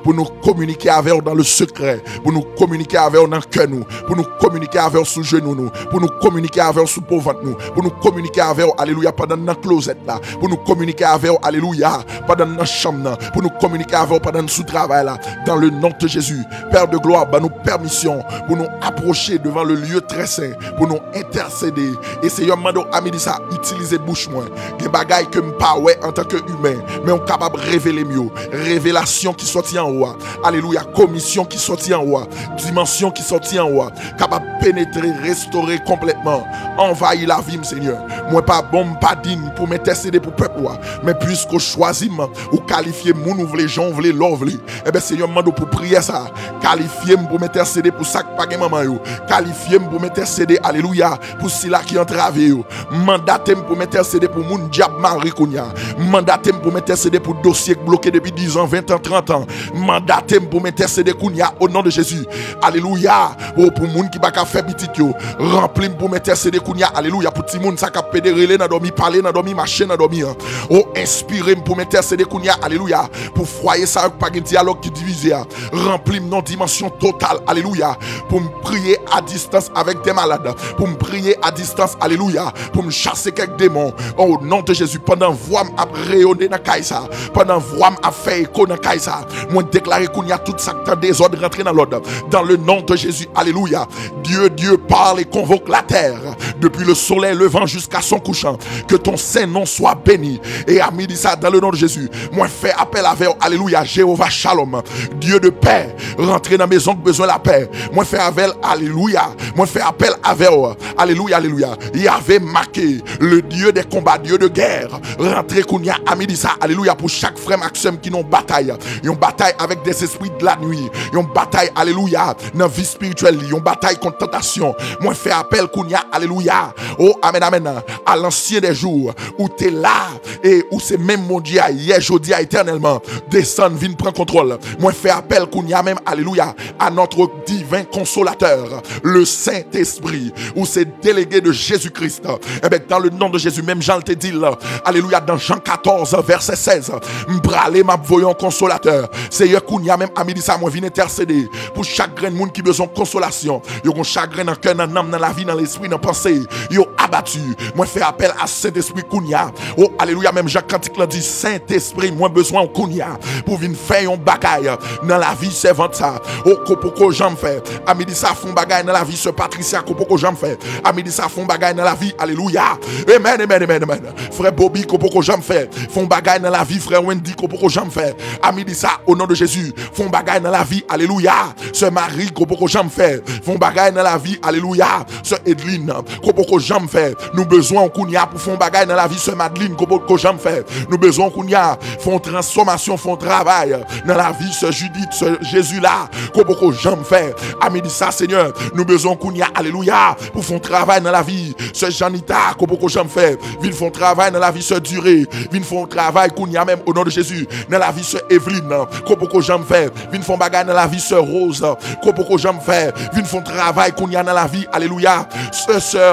pou nou kominike avè w dans le secret, pou nou kominike avè w nan kè nou, pou nou kominike avè w sou jenou nou, pou nou kominike avè w sou po vant nou, pou nou kominike avè w, alelouya, pandan n nan klozèt la, pou nou kominike avè w, alelouya, pandan n nan chanm nan, pou nou kominike avè w pandan n sou travay la. Dans le nom de Jésus, Père de gloire, ban nou pèmisyon pou nou apwoche devan le lieu très saint, pou nou entèsede. E Senyè, m mande w a midi sa, itilize bouch mwen. Gen bagay ke m pa wè antanke imen, men w kapab revele m yo. Revelasyon ki sòti anwo a. Alelouya, komisyon ki sòti anwo a. Dimansyon ki sòti anwo a. Kapab penetre, restore konplètman. Anvayi lavi m, Senyè. Mwen pa bon, m pa diy pou m entèsede pou pèp ou a. Men piske w chwazi m, ou kalifye m moun ou vle, jan w vle, lè w vle. Enben, Senyè, m mande w pou priyè sa a. Kalifye m pou m entèsede pou sa k pa gen manman yo. Kalifye m pou m entèsede, alelouya, pou sila ki antrave yo. Mandate m pou m entèsede pou moun dyab mare kounye a. Mandate m pou m entèsede pou dosye k bloke depi diz an, ven an, trant an. Mandate m pou m entèsede kounye a, o non de Jezi. Alelouya. O, pou moun ki pa ka fè pitit yo, ranpli m pou m entèsede kounye a, alelouya, pou timoun sa k ap pede rele nan dòmi, pale nan dòmi, mache nan dòmi an. O, enspire m pou m entèsede kounye a, alelouya, pou fwaye sa yo k pa gen dyalòg, ki divize a. Ranpli m nan dimansyon total, alelouya, pou m priye a distans avèk de malad, pou m priye a distans, alelouya, pou m chase kèk demon, o non de Jezi, pandan vwa m ap reyone nan kay sa, pandan vwa m ap fè eko nan kay sa, mwen deklare kounye a tout sa k an dezòd rantre nan lòd, dans le nom de Jésus, alelouya. Dieu, Dieu parle et convoque la terre, depuis le soleil levant jusqu'à son couchant, que ton saint nom soit béni. E a midi sa, dans le nom de Jésus, mwen fè apèl avè w, alelouya, Jewova Shalom, Dieu de paix, rantre nan mezon k bezwen lapè. Mwen fè avè l, alelouya, mwen fè apèl avè w, alelouya, alelouya, Yahvé Maké, le Dieu des combats, Dieu de guerre, rantre kounye a, a midi sa, alelouya, pou chak frè m ak sè m ki nan yon batay, yon batay avèk dèzespri de la nuit, yon batay, alelouya, nan vi espirityèl li, yon batay kont tantasyon. Mwen fè apèl kounye a, alelouya, o amèn, amèn, à l'ancien des jours, ou te la, e ou se menm Bondye a yè, jodi a, etènèlman. Desann, vin pran kontwòl. Mwen fè apèl kounye a menm, alelouya, à notre divin consolateur, le Saint-Esprit, ou se délégué de Jésus-Christ. Enben, dans le nom de Jésus, menm jan l te di l, alelouya, dans Jean quatorze, verset seize, m prale, m ap voye yon konsolatè. Seyè, kounye a menm, a midi sa, mwen vin entèsede pou chak grenn moun ki bezwen konsolasyon. Yo gon chagren nan kè, nan nanm, nan lavi, nan lespri, nan panse. Yo abati. Mwen fè apèl a Sentespri kounye a. O, alelouya, menm jan kantik lan di, Sentespri, mwen bezwen w kounye a pou vin fè yon bagay nan lavi sèvant sa. O, ko poko janm fè. A midi sa, fè yon bagay nan lavi sè Patricia, ko poko janm fè. A midi sa, fè yon bagay nan lavi, alelouya. Amen, amen, amen, amen. Frè Bobby, ko poko janm fè. Fè yon bagay nan lavi frè Wendy, ko poko janm fè. A midi sa, o non de Jezi, fè yon bagay nan lavi, alelouya. Sè Marie, ko poko janm fè. Fè yon bagay nan lavi, alelouya. Sè Edline, ko poko janm fè. Nou bezwen w kounye a pou fè yon bagay nan lavi sè Madeline, ko poko janm fè. Nou bezwen w kounye a, fè yon transfòmasyon, fè yon travay nan lavi sè Judith, sè Jezila, ko poko janm fè. A midi sa, Senyè, nou bezwen w kounye a, alelouya, pou fè yon travay nan lavi sè Janita, ko poko janm fè. Vin fè yon travay nan lavi sè Dure. Vin fè yon travay kounye a menm, o non de Jezi, nan lavi sè Eveline, ko poko janm fè. Vin fè yon bagay nan lavi sè Rose, ko poko janm fè. Vin fè yon travay kounye a nan lavi, alelouya, sè, sè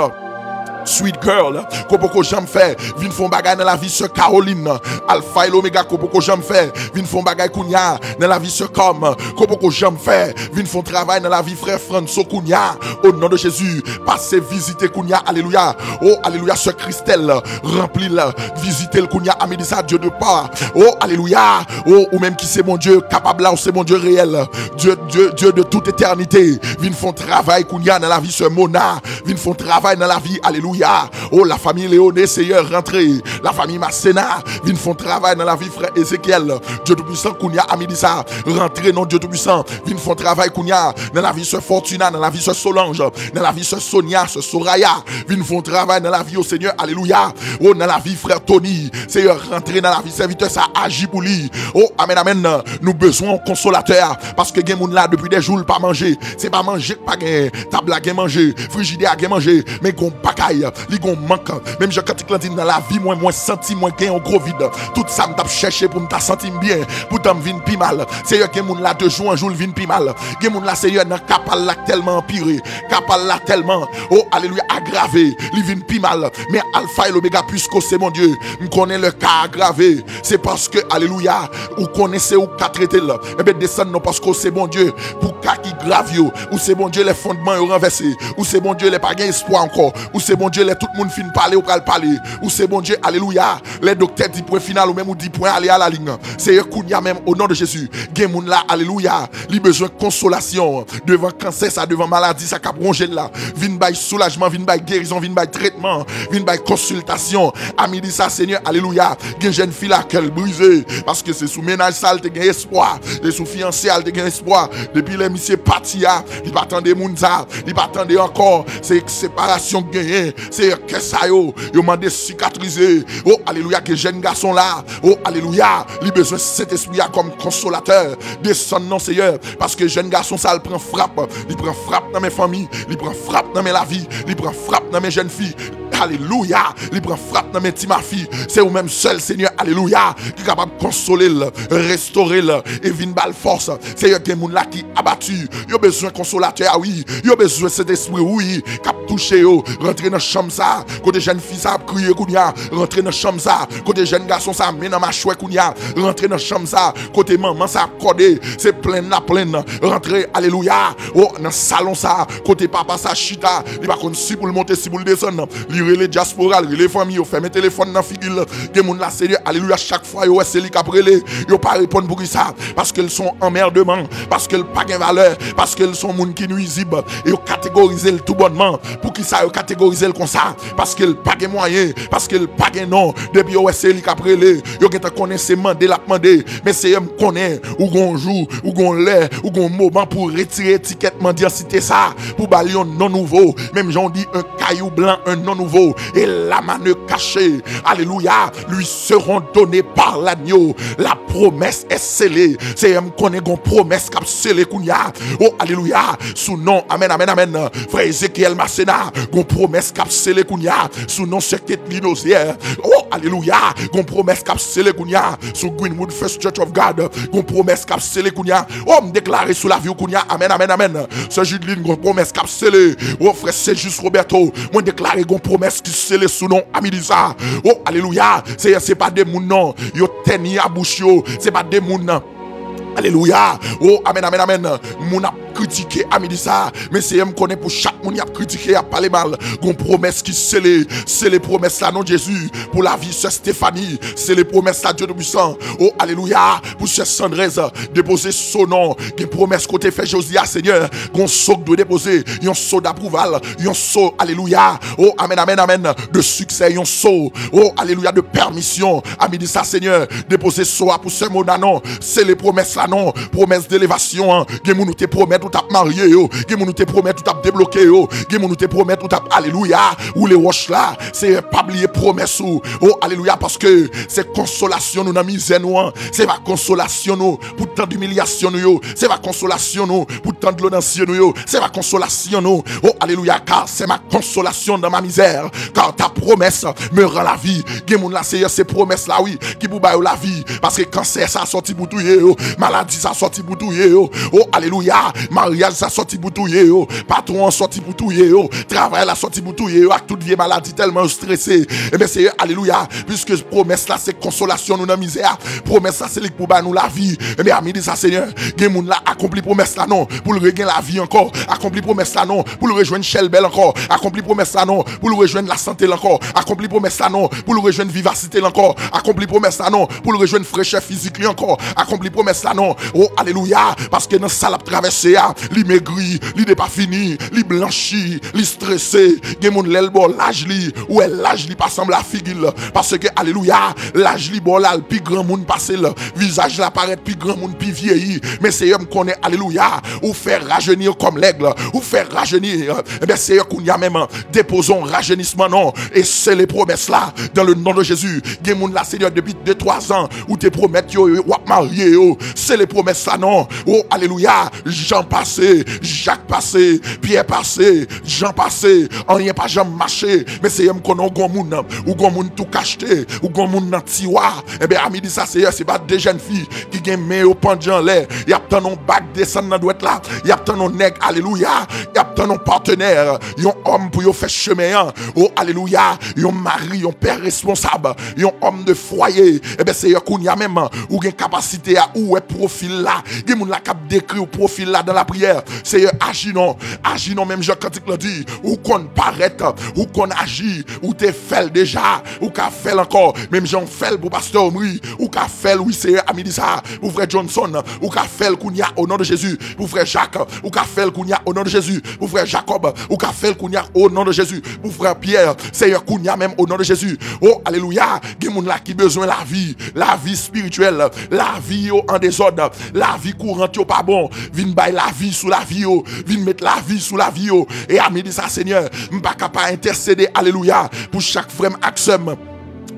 Sweet Girl, ko poko janm fè. Vin fè yon bagay nan lavi sè Caroline, Alpha et l'Omega, ko poko janm fè. Vin fè yon bagay kounye a nan lavi sè Kòm, ko poko janm fè. Vin fè yon travay nan lavi frè Franso kounye a, o non de Jezi. Pase vizite kounye a, alelouya. O, alelouya, sè Christelle, ranpli l, vizite l kounye a, a midi sa, Dieu de pa. O, alelouya. O, ou menm ki se Bondye kapab la, ou se Bondye reyèl. Dieu, Dieu, Dieu de toute éternité. Vin fè yon travay kounye a nan lavi sè Mona. Vin fè yon travay nan lavi, alelouya. O, lafanmi Leone, Seyè, rantre. Lafanmi Masena, vin fè yon travay nan lavi frè Ezekiel. Dieu Tout-Puissant, kounye a, a midi sa, rantre non Dieu Tout-Puissant. Vin fè yon travay kounye a nan lavi sè Fortuna, nan lavi sè Solange, nan lavi sè Sonia, sè Soraya. Vin fè yon travay nan lavi yo, Senyè, alelouya. O, nan lavi frè Tony, Seyè, rantre nan lavi sèvitè sa, aji pou li. O, amèn, amèn. Nou bezwen yon konsolatè, paske gen moun la depi de jou l pa manje. Se pa manje k pa genyen. Tab la gen manje, frijidè a gen manje, men gon bagay, li gon mank. Menm jan kantik lan di, nan lavi mwen, mwen santi mwen gen yon gwo vid. Tout sa m t ap chèche pou m ta santi m byen, poutan m vin pi mal. Seyè, gen moun la de jou an jou l vin pi mal. Gen moun la, Seyè, nan ka pa l la k tèlman anpire, ka pa l la tèlman, o, alelouya, agrave, li vin pi mal. Men Alfa e Lomega, piske w se Bondye, m konnen lè ka agrave, se paske, alelouya, ou konnen se ou k ka trete l. Enben, desann non, paske w se Bondye pou ka ki grav yo. Ou se Bondye lè fondman yo ranvèse. Ou se Bondye lè pa gen espwa ankò. Ou se Bondye lè tout moun fin pale, ou pral pale. Ou se Bondye, alelouya, lè doktè di pwen final, ou menm ou di pwen ale a la liy. Seyè, kounye a menm, o non de Jezi, gen moun la, alelouya, li bezwen konsolasyon devan kansè sa, devan maladi sa k ap wonje l la. Vin bay soulajman, vin bay gerizon, vin bay tretman, vin bay konsiltasyon. A midi sa, Senyè, alelouya, gen jèn fi la, kè l brize, paske se sou mennaj sa l te gen espwa, se sou fiyanse a l te gen espwa. Depi lè misye pati a, li pa tande moun sa, li pa tande ankò. Se separasyon k genyen. Seyè, kè sa yo, yo mande sikatrize. O, alelouya, ke jèn gason la, o, alelouya, li bezwen Sentespri a kòm konsolatè. Desann non, Seyè, paske jèn gason sa, l pran frap. Li pran frap nan men fanmi, li pran frap nan men lavi, li pran frap nan men jèn fi. Alelouya, li pran frap nan men ti mafi. Se ou menm sèl, Senyè, alelouya, ki kapab konsole l, restore l, e vin ba l fòs. Seyè, gen moun la ki abati. Yo bezwen konsolatè a, wi. Yo bezwen Sentespri, wi, k ap touche yo. Rantre nan chanm sa, kote jèn fi sa ap kriye kounye a. Rantre nan chanm sa, kote jèn gason sa men nan machwè kounye a. Rantre nan chanm sa, kote manman sa ap kòde. Se plenn la plenn. Rantre, alelouya. O, nan salon sa, kote papa sa chita. Li pa konn si pou l monte, si pou l desann. Li rele dyaspora, li rele fanmi yo, fèmen telefòn nan figi l. Gen moun la, Senyè, alelouya, chak fwa yo wè se li k ap rele, yo pa reponn. Poukisa? Paske l se yon anmèdeman, paske l pa gen valè, paske l se yon moun ki nwizib. Yo kategorize l toubònman. Poukisa yo kategorize l konsa? Paske l pa gen mwayen, paske l pa gen non. Depi yo wè se li k ap rele, yo gentan konnen se mande l ap mande. Men Seyè, m konnen ou gon jou, ou gon lè, ou gon moman pou retire etikèt mandyansite sa, pou ba l yon non nouvo. Menm jan w di, un caillou blanc, un nom nouveau. Et l'âme ne cachée, alléluia, lui seront donnés par l'agneau. La promesse est scellée. Seyè, m konnen gon pwomès k ap sele kounye a. O, alelouya. Sou non, amèn, amèn, amèn. Frè Ezekiel Masena, gon pwomès k ap sele kounye a. Sou non, sè Ketlin Ozyè. O, alelouya. Gon pwomès k ap sele kounye a. Sou Greenwood First Church of God. Gon pwomès k ap sele kounye a. O, m deklare sou lavi w kounye a. Amèn, amèn, amèn. Sè Jidlin, gon pwomès k ap sele. O, frè Sejus Roberto, mwen deklare gon pwomès ki sele sou non a midi sa. O, alelouya. Seyè, se pa de moun non. Yo tèni a bouch yo. Se pa de moun non. Alelouya. O, amèn, amèn, amèn. Moun ap kritike a midi sa. Men Seyè, m konnen pou chak moun y ap kritike, y ap pale mal, gon pwomès ki sele. Sele pwomès la, non Jezi, pou lavi sè Stephanie. Sele pwomès la, Dye Toupisan. O, alelouya. Pou sè Sandrez, depoze so non. Gen pwomès kote fè Jozi a, Senyè. Gon so k dwe depoze. Yon so dapwouval. Yon so, alelouya. O, amèn, amèn, amèn. De siksè, yon so. O, alelouya, de pèmisyon. A midi sa, Senyè, depoze so a pou sè Mona non. Sele pwomès la non. Pwomès de elevasyon an. Gen moun ou te pwomèt ou t ap marye yo. Gen moun ou te pwomèt ou t ap debloke yo. Gen moun ou te pwomèt ou t ap, alelouya, woule wòch la. Seyè, pa bliye pwomès ou. O, alelouya, paske se konsolasyon nou nan mizè nou an. Se pa konsolasyon nou pou tan dimilyasyon nou yo. Se pa konsolasyon nou pou tan dlo nan zye nou yo. Se pa konsolasyon nou. O, alelouya, car c'est ma consolation dans ma misère. Car ta promesse me rend la vie. Gen moun la, Seyè, se pwomès la, wi, ki pou ba yo lavi. Paske kansè sa sòti pou touye yo. Maladi sa sòti pou touye yo. O, alelouya. Maryaj sa sòti pou touye yo. Patwon an sòti pou touye yo. Travay la sòti pou touye yo. Ak tout vye maladi tèlman yo strese. Ebyen, Seyè, alelouya. Piske pwomès la se konsolasyon nou nan mizè a. Pwomès la se li k pou ba nou lavi. Ebyen, a midi sa, Senyè, gen moun la, akonpli pwomès la non pou l regen lavi ankò. Akonpli pwomès la non pou l rejwenn chè l bèl ankò. Akonpli pwomès la non pou l rejwenn lasante l ankò. Akonpli pwomès la non pou l rejwenn vivasite l ankò. Akonpli pwomès la non pou l rejwenn frechè fizik li ankò. Akonpli pwomès la non. O, alelouya. Paske nan sa l ap travèse a, li megri, li depafini, li blanchi, li strese. Gen moun, lè l ba w laj li, ou wè laj li pa sanble a figi l. Paske, alelouya, laj li ba w la, l pi granmoun pase l. Vizaj la parèt pi granmoun, pi vyeyi. Men Seyè, m konnen, alelouya, ou fè rajeni kòm lèg. Ou fè rajeni. Ebyen, Seyè, kounye a menm, depoze yon rajenisman non. E sele pwomès la, dans le nom de Jésus. Gen moun la, Senyè, depi de twa zan, ou te pwomèt yo, yo, w ap marye yo. Sele pwomès la non. O, alelouya. Jan pase, Jak pase, Pyè pase, Jan pase. Anyen pa janm mache. Men Seyè, m konnen ou gon moun, ou gon moun tou kachte, ou gon moun nan tiwa. Ebyen, a midi sa, Seyè, se pa de jèn fi ki gen men yo pandye anlè. Y ap tann yon bag desann nan dwèt la. Y ap tann yon nèg, alelouya. Y ap tann yon patnè, yon òm pou yo fè chemen an. O, alelouya. Yon mari, yon pè responsab, yon òm de fwaye. Ebyen, Seyè, kounye a menm, ou gen kapasite a, ou wè pwofil la. Gen moun la k ap dekri w pwofil la dan lapriyè. Seyè, aji non. Aji non, menm jan kantik lan di. Ou konn parèt, ou konn aji, ou te fè l deja, ou ka fè l ankò. Menm jan w fè l pou pastè Omri, ou ka fè l, wi, Seyè, a midi sa, pou frè Johnson, ou ka fè l kounye a, o non de Jezi, pou frè Jak, ou ka fè l kounye a, o non de Jezi, pou frè Jakòb, ou ka fè l kounye a, o non de Jezi, pou frè Pyè, Seyè, kounye a menm, o non de Jezi. O, alelouya, gen moun la ki bezwen lavi, lavi espirityèl, lavi yo an dezòd, lavi kourant yo pa bon, vin bay lavi sou lavi yo, vin met lavi sou lavi yo. E a midi sa, Senyè, m pa ka pa entèsede, alelouya, pou chak frè m ak sè m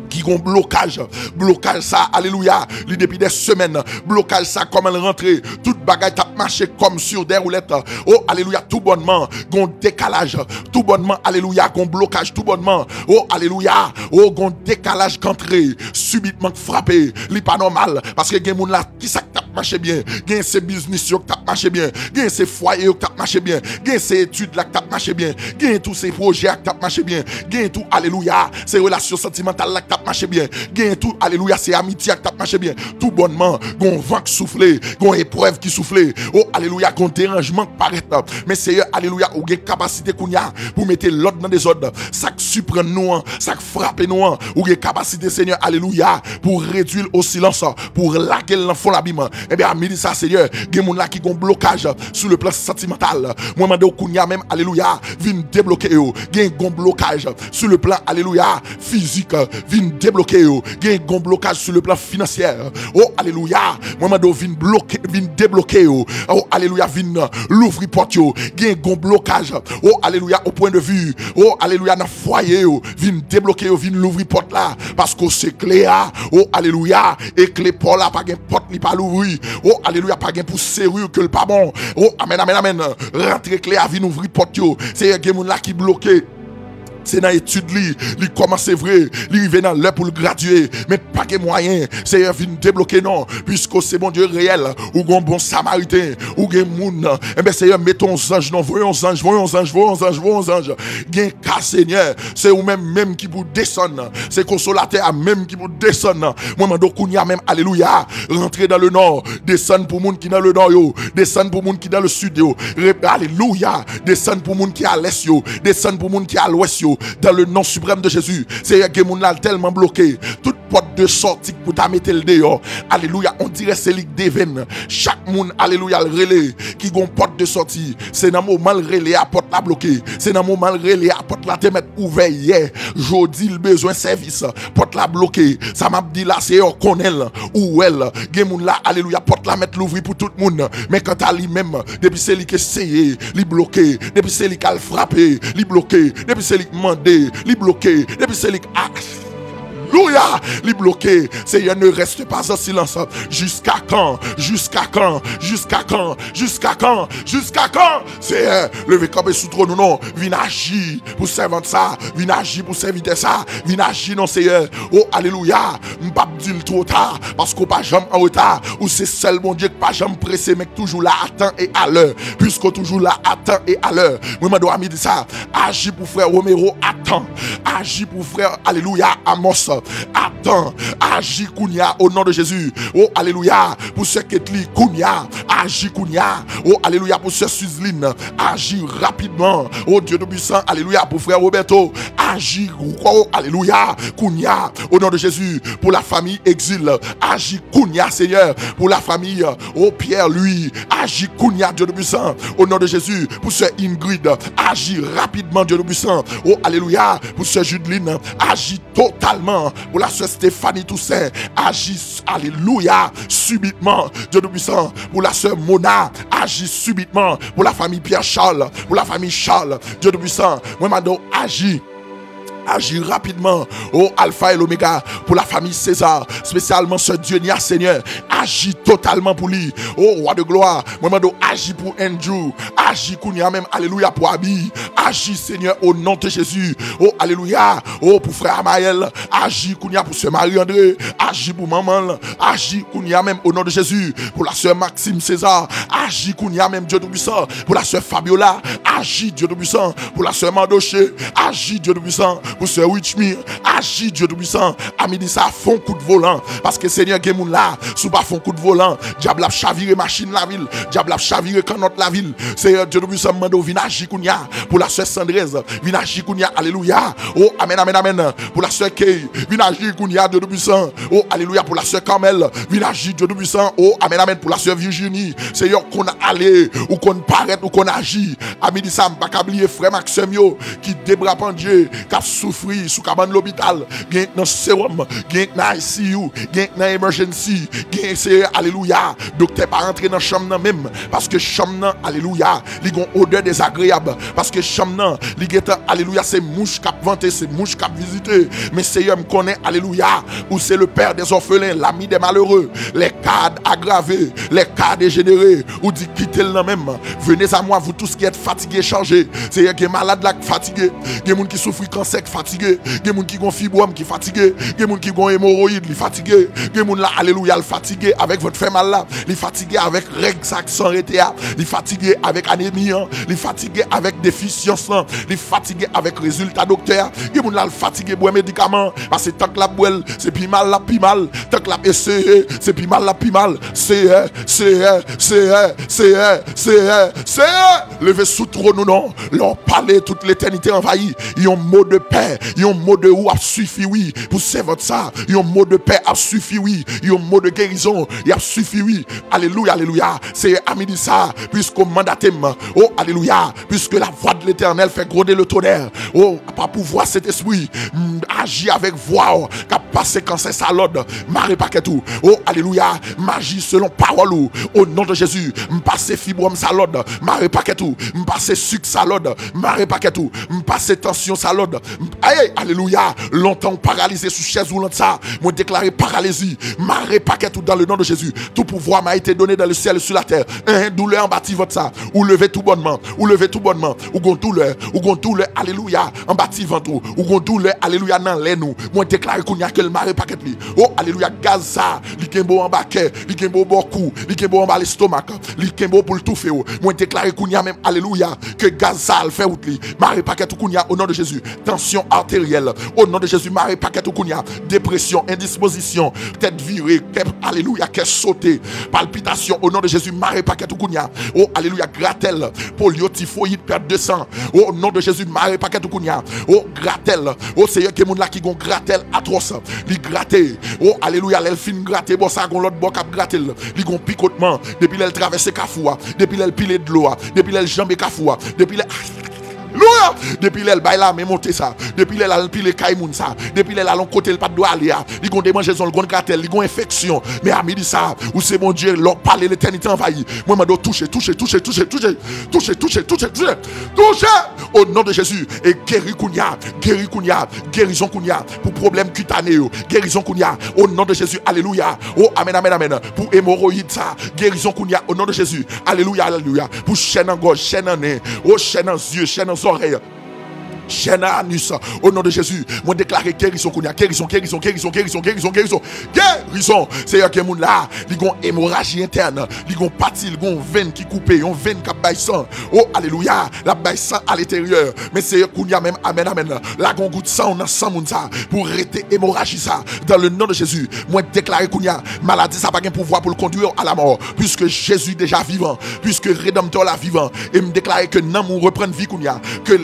ki gon blokaj. Blokaj sa, alelouya, li depi dè semèn. Blokaj sa, kòman l rantre, tout bagay t ap mache kòm sur des roulettes. O, alelouya, tou bònman, gon dekalaj. Tou bònman, alelouya, gon blokaj, tou bònman. O, alelouya, o, gon dekalaj k antre, sibitman k frape. Li pa nòmal, paske gen moun la, kisa k t ap mache byen? Gen se biznis yo k t ap mache byen. Gen se fwaye yo k t ap mache byen. Gen se etid la k t ap mache byen. Gen tou se pwojè a k t ap mache byen. Gen tou, alelouya, se relasyon santimantal la k t ap mache byen. Gen tou, alelouya, se amitye a k t ap mache byen. Tou bònman, gon van k soufle, gon eprèv ki soufle. O, alelouya, gon deranjman k parèt. Men Seyè, alelouya, ou gen kapasite kounye a pou mete lòd nan dezòd. Sa k siprann nou an, sa k frape nou an, ou gen kapasite, Senyè, alelouya, pou redwi l o silans, pou lage l nan fon labim. Ebyen, a midi sa, Senyè, gen moun la ki gon blokaj sou le plan santimantal. Mwen mande w kounye a menm, alelouya, vin debloke yo. Gen gon blokaj sou le plan, alelouya, fizik, vin debloke yo. Gen gon blokaj sou le plan finansyè. O, alelouya, mwen mande w vin bloke, vin debloke yo. O, alelouya, vin louvri pòt yo. Gen gon blokaj. O, alelouya, o pwen de vi. O, alelouya, nan fwaye yo. Vin debloke yo, vin louvri pòt la. Paske w se kle a. O, alelouya, e kle pa w la pa gen pòt li pa louvri. O, alelouya, pa gen pou seri ke l pa bon. O, amèn, amèn, amèn. Rantre kle a, vin ouvri pòt yo. Seyè, gen moun la ki bloke. Se nan etid li, li kòmanse vre, li rive nan lè pou l gradye, men pa gen mwayen. Seyè, vin debloke non, piske w se Bondye reyèl, ou gon bon Samariten, ou gen moun. Enben, Seyè, mete yon zanj non, voye yon zanj, voye yon zanj, voye yon zanj, voye yon zanj. Gen ka, Senyè, se ou menm menm ki pou desann, se Konsolatè a menm ki pou desann. Mwen mande w kounye a menm, alelouya, rantre dans le nord, desann pou moun ki nan le nord yo, desann pou moun ki nan le sud yo, re- alelouya, desann pou moun ki a lès yo, desann pou moun ki a lwès yo, dans le nom suprême de Jésus. Seyè, gen moun la tèlman bloke, tout pòt de sòti k pou ta mete l deyò, alelouya, on dirè se li k devenn. Chak moun, alelouya, l rele, ki gon pòt de sòti, se nan moman l rele a, pòt la bloke. Se nan moman l rele a, pòt la te mèt ouvè yè. Jodi, l bezwen sèvis. Pòt la bloke. Sa m ap di la, Seyè, w konnen l, ou wè l. Gen moun la, alelouya, pòt la mèt louvri pou tout moun. Men kanta li menm, depi se li k eseye, li bloke. Depi se li k al frape, li bloke. Depi se li k mande, li bloke. Depi se li k a- Alelouya! Li bloke. Seyè, ne reste pas en silence. Jiska kan? Jiska kan? Jiska kan? Jiska kan? Jiska kan? Seyè, leve kanpe sou twòn ou non. Vin aji pou sèvant sa. Vin aji pou sèvitè sa. Vin aji non, Seyè. O, alelouya. M p ap di l twò ta, paske w pa janm an reta. Ou se sèl Bondye k pa janm prese, men k toujou la a tan e a lè. Piske w toujou la a tan e a lè. Mwen mande w a midi sa, aji pou frè Romero a tan. Aji pou frè, alelouya, Amos a tan. Aji kounye a, o non de Jezi. O, alelouya, pou sè Ketly kounye a. Aji kounye a. O, alelouya, pou sè Suzline. Aji rapidman. O, Dye Toupwisan, alelouya, pou frè Roberto. Aji, o, alelouya, kounye a. O non de Jezi, pou la famiy Exil. Aji kounye a, Seyè, pou la famiy, o, Pierre Louis. Aji kounye a, Dye Toupwisan. O non de Jezi, pou sè Ingrid. Aji rapidman, Dye Toupwisan. O, alelouya, pou sè Judeline. Aji totalman pou la sè Stéphanie Toussaint. Aji, alelouya, sibitman, Dye Toupwisan, pou la sè Mona. Aji sibitman pou la famiy Pierre Charles, pou la famiy Charles, Dye Toupwisan. Mwen mande w aji. Aji rapidman, o Alfa e Lomega, pou la famiy César, espesyalman sè Dieunia, Senyè, aji totalman pou li. O Wa de glwa, mwen mande w aji pou Andrew, aji kounye a menm, alelouya, pou Abi, aji, Senyè, o non de Jezi. O, alelouya, o, pou frè Amael, aji kounye a pou sè Marie André, aji pou manman l, aji kounye a menm, o non de Jezi, pou la sè Maxime César, aji kounye a menm, Dye Toupwisan, pou la sè Fabiola, aji, Dye Toupwisan, pou la sè Mardoché, aji, Dye Toupwisan, pou sè Richmy, aji, Dye Toupwisan, a midi sa, fè yon kout volan, paske, Senyè, gen moun la, si w pa fè yon kout volan, dyab la ap chavire machin lavi l, dyab la ap chavire kannòt lavi l. Seyè, Dye Toupwisan, m mande w vin aji kounye a, pou la sè Sandrez, vin aji kounye a, alelouya. O, amèn, amèn, amèn. Pou la sè Kay, vin aji kounye a, Dye Toupwisan. O, alelouya, pou la sè Carmel, vin aji, Dye Toupwisan. O, amèn, amèn, pou la sè Virginie. Seyè, konn ale, ou konn parèt, ou konn aji. A midi sa, m pa ka bliye frè m ak sè m yo ki de bra pandye, k ap soufri sou kabann lopital, gen k nan sewòm, gen k nan I C U, gen k nan emergency, gen, Seyè, alelouya, doktè pa rantre nan chanm nan menm, paske chanm nan, alelouya, li gon odè dezagreyab, paske chanm nan, li gentan, alelouya, se mouch k ap vante, se mouch k ap vizite. Men Seyè, m konnen, alelouya, ou se le père des orphelins, l'ami des malheureux, les cas aggravés, les cas dégénérés, ou di kite l nan men m. Venez à moi, vous tous qui êtes fatigués, chargés. Seyè, gen malad la k fatige, gen moun ki soufri kansè k fatige, gen moun ki gon fibwòm ki fatige, gen moun ki gon emowoyid, li fatige, gen moun la, alelouya, l fatige avèk vant fè mal la, li fatige avèk règ sa k san rete a, li fatige avèk anemi an, li fatige avèk defisyans lan, li fatige avèk rezilta doktè a. Gen moun la, l fatige bwè medikaman, pase tank l ap bwè l, se pi mal l ap pi mal, tank l ap eseye, se pi mal l ap pi mal. Seyè, Seyè, Seyè, Seyè, Seyè, Seyè, leve sou twòn ou non. Lè w pale, tout letènite anvayi. Yon mo de pè, yon mo de ou ap sifi, wi, pou sèvant sa. Yon mo de pè ap sifi, wi. Yon mo de gerizon, y ap sifi, wi. Alelouya, alelouya. Seyè, a midi sa, piske w mandate m, o, alelouya, puisque la voix de l'Éternel fait gronder le tonnerre. O, pa pouvwa Sentespri, m aji avèk vwa w k ap pase kansè sa lòd, mare pakèt ou. O, alelouya, m aji selon pawòl ou. O non de Jezi, m pase fibwòm sa lòd, mare pakèt ou. M pase sik sa lòd, mare pakèt ou. M pase tansyon sa lòd. M, ay, alelouya, lontan w paralize sou chèz woulant sa, mwen deklare paralizi, mare pakèt ou dans le nom de Jésus. Tout pouvoir m'a été donné dans le ciel et sur la terre. Hein, doulè anba ti vant sa. Ou leve tou bònman. Ou leve tou bònman. Ou gon doulè. Ou gon doulè. Alelouya. Anba ti vant ou. Ou gon doulè. Alelouya. Nan lèn ou. Mwen deklare kounye a ke l mare pakèt li. O, alelouya. Gaz sa. Li kenbe w anba kè. Li kenbe w bò kou. Li kenbe w anba lestomak. Li kenbe w pou l toufe w. Mwen deklare kounye a menm. Alelouya. Ke gaz sa al fè wout li. Mare pakèt ou kounye a. O non de Jezi. Tansyon arteryèl. O non de Jezi. Mare pakèt ou kounye a. Depresyon. Endispozisyon. Tèt vire. Kè, alelouya. Kè sote. Palpitasyon, o non de Jezi, mare pakèt ou kounye a. O, alelouya, gratèl, polyo, tifoyid, pèt de san. O non de Jezi, mare pakèt ou kounye a. O, gratèl. O, Seyè, ke moun la ki gon gratèl atwòs. Li grate. O, alelouya, lè l fin grate, bò sa, gon lòt bò k ap grate l. Li gon pikotman. Depi lè l travèse kafou a. Depi lè l pile dlo a. Depi lè l janbe kafou a. Depi lè Alelouya! Depi lè l bay lamen monte sa, depi lè l al pile kay moun sa, depi lè l al yon kote l pa t dwe ale a, li gon demanjezon, li gon gratèl, li gon enfeksyon. Men a midi sa, ou se Bondye, lè w pale, letènite anvayi. Mwen mande w touche, touche, touche, touche, touche, touche, touche, touche, touche, touche, o non de Jezi, e geri kounye a, geri kounye a, gerizon kounye a, pou pwoblèm kitane yo, gerizon kounye a, o non de Jezi, alelouya, o amèn, amèn, amèn, pou emowoyid sa, gerizon kounye a, o non de Jezi, alelouya, alelouya, pou chè nan gòj, chè nan nen, o chè nan zye, chè nan zòrèy, chè nan anis, o non de Jezi, mwen deklare gerizon kounye a, gerizon, gerizon, gerizon, gerizon, gerizon, gerizon, gerizon, Seyè, gen moun la, li gon emoraji entèn, li gon pati, li gon venn ki koupe, yon venn k ap bay san, o alelouya, l ap bay san alenteryè, men Seyè, kounye a menm, amèn, amèn, la gon gout san w nan san moun sa, pou rete emoraji sa, dans le nom de Jésus, mwen deklare kounye a, maladi sa pa gen pouvwa pou l kondwi w a la mò, puisque Jésus déjà vivant, puisque Redanmtè w la vivan, e m deklare ke nanm ou reprann vi kounye a, ke,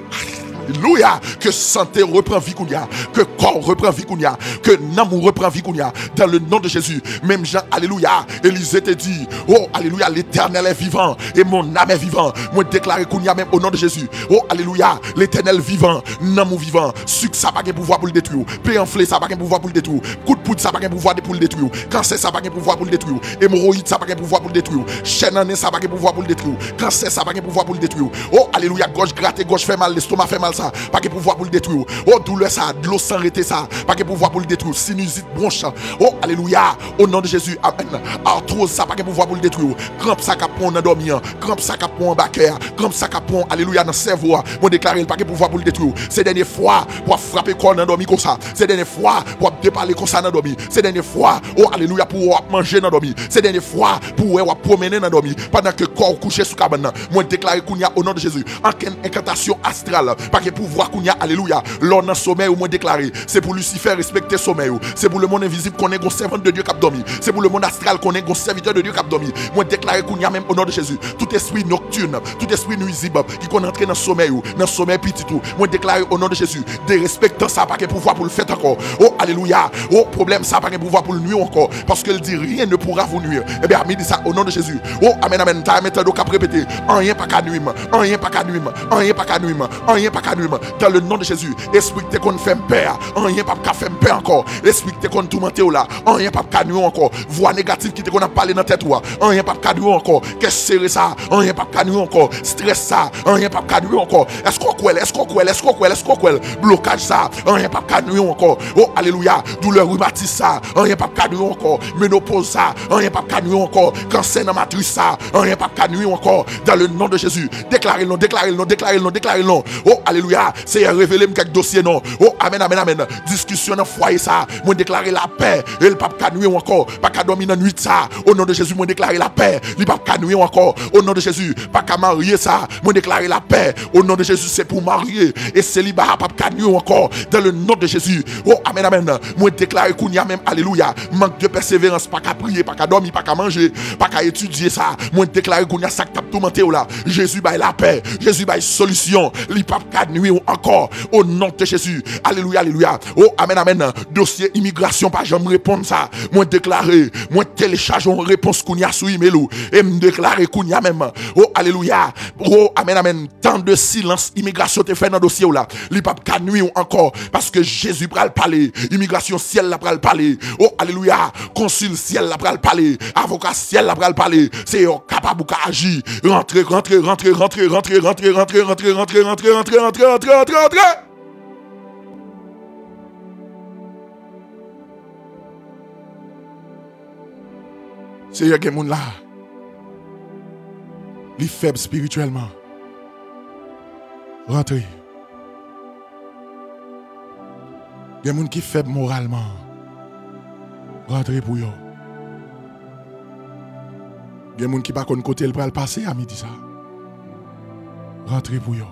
alelouya, ke sante reprann vi kounye a, ke kò w reprann vi kounye a, ke nanm ou reprann vi kounye a, dans le nom de Jésus, menm jan, alelouya, Élisée te di, o alelouya, l'Éternel est vivant, et mon âme est vivante, mwen deklare kounye a menm, o non de Jezi, o alelouya, Letènèl vivan, nanm ou vivan, sik sa pa gen pouvwa pou l detwi w, pen anfle sa pa gen pouvwa pou l detwi w, kout poud sa pa gen pouvwa de, pou l detwi w, kansè sa pa gen pouvwa pou l detwi w, emowoyid sa pa gen pouvwa pou l detwi w, chè nan nen sa pa gen pouvwa pou l detwi w, kansè sa pa gen pouvwa pou l detwi w, o alelouya, gòj grate, gòj fè mal, lestoma fè mal sa, pa gen pouvwa pou l detwi w, o doulè sa, dlo san rete sa, pa gen pouvwa pou l detwi w, sinizit, bwonch, o alelouya, o non de Jezi, amèn, artroz sa pa gen pouvwa pou l detwi w, kranp sa k ap pran w nan dòmi an, kranp sa k ap pran w anba kè a, kranp sa k ap pran w, alelouya, nan sèvo a, mwen deklare l pa gen pouvwa pou l detwi w, se dènye fwa pou w ap frape kò w nan dòmi konsa, se dènye fwa pou w ap depale konsa nan dòmi, se dènye fwa, o alelouya, pou w ap manje nan dòmi, se dènye fwa pou w wè w ap pwomennen nan dòmi, pandan ke kò w kouche sou kabann nan, mwen deklare kounye a, o non de Jezi, ankenn enkantasyon astral pa gen pouvwa kounye a, alelouya, lè w nan somèy ou, mwen deklare, se pou Lisifè respekte somèy ou, se pou lemonn envizib konnen gon sèvant de Dye k ap dòmi, se pou lemonn astral konnen gon sèvitè de Dye k ap dòmi, mwen deklare kounye a menm, o non de Jezi, tout espri noktin, tout espri nwizib ki konn antre nan somèy ou, nan somèy pitit ou, mwen deklare, o non de Jezi, derespektan sa pa gen pouvwa pou l fèt ankò, o alelouya, o pwoblèm sa pa gen pouvwa pou l nwi w ankò, paske l di, rien ne pourra vous nuire, ebyen, a midi sa, o non de Jezi, o amèn, amèn, ta Mwen tande w k ap repete, anyen pa ka nwi m, anyen pa ka nwi m, anyen pa ka nwi m, anyen pa ka nwi m. Dans le nom de Jésus, espri ki te konn fè m pè a, anyen p ap ka fè m pè ankò. Espri ki te konn toumante w la, anyen p ap ka nwi w ankò. Vwa negatif ki te konn ap pale nan tèt ou a, anyen p ap ka nwi w ankò. Kè sere sa, anyen p ap ka nwi w ankò. Strès sa, anyen p ap ka nwi w ankò. Èske w kwè l? Èske w kwè l? Èske w kwè l? Èske w kwè l? Blokaj sa, anyen p ap ka nwi w ankò. O, alelouya. Doulè rimatis sa, anyen p ap ka nwi w ankò. Menopoz sa, anyen p ap ka nwi w ankò. Kansè nan matris sa, anyen p ap ka nwi w ankò. Dans le nom de Jésus, deklare l non, deklare l non, deklare l non, deklare l non. O, alelouya. Seyè, revele m kèk dosye non. O, amèn, amèn, amèn. Diskisyon nan fwaye sa, mwen deklare lapè. E l p ap ka nwi w ankò. Pa ka dòmi nan nwit sa. O non de Jezi, mwen deklare lapè. Li p ap ka nwi w ankò. O non de Jezi, pa ka marye sa. Mwen deklare lapè. O non de Jezi, se pou w marye. E seliba a p ap ka nwi w ankò. Dans le nom de Jésus. O, amèn, amèn. Mwen deklare kounye a menm, alelouya. Mank de pèseverans, pa ka priye, pa ka dòmi, pa ka manje, pa ka etidye sa. Mwen deklare kounye a sa k t ap toumante w la. Jezi bay lapè. Jezi bay solisyon. Li p ap ka nwi w ankò. O non de Jezi. Alelouya, alelouya. O, amèn, amèn. Dosye imigrasyon pa janm reponn sa. Mwen deklare, mwen telechaje yon repons kounye a sou imèl ou. E m deklare kounye a menm. O, alelouya. O, amèn, amèn. Tan de silans imigrasyon te fè nan dosye w la, li p ap ka nwi w ankò, paske Jezi pral pale, imigrasyon syèl la pral pale. O, alelouya! Konsil syèl la pral pale, avoka syèl la pral pale. Seyè, w kapab, ou ka aji. Rantre, rantre, rantre. Seyè, gen moun la, li fèb espirityèlman. Rantre. Gen moun ki fèb moralman. Rantre pou yo. Gen moun ki pa konn kote l pral pase a midi sa. Rantre pou yo.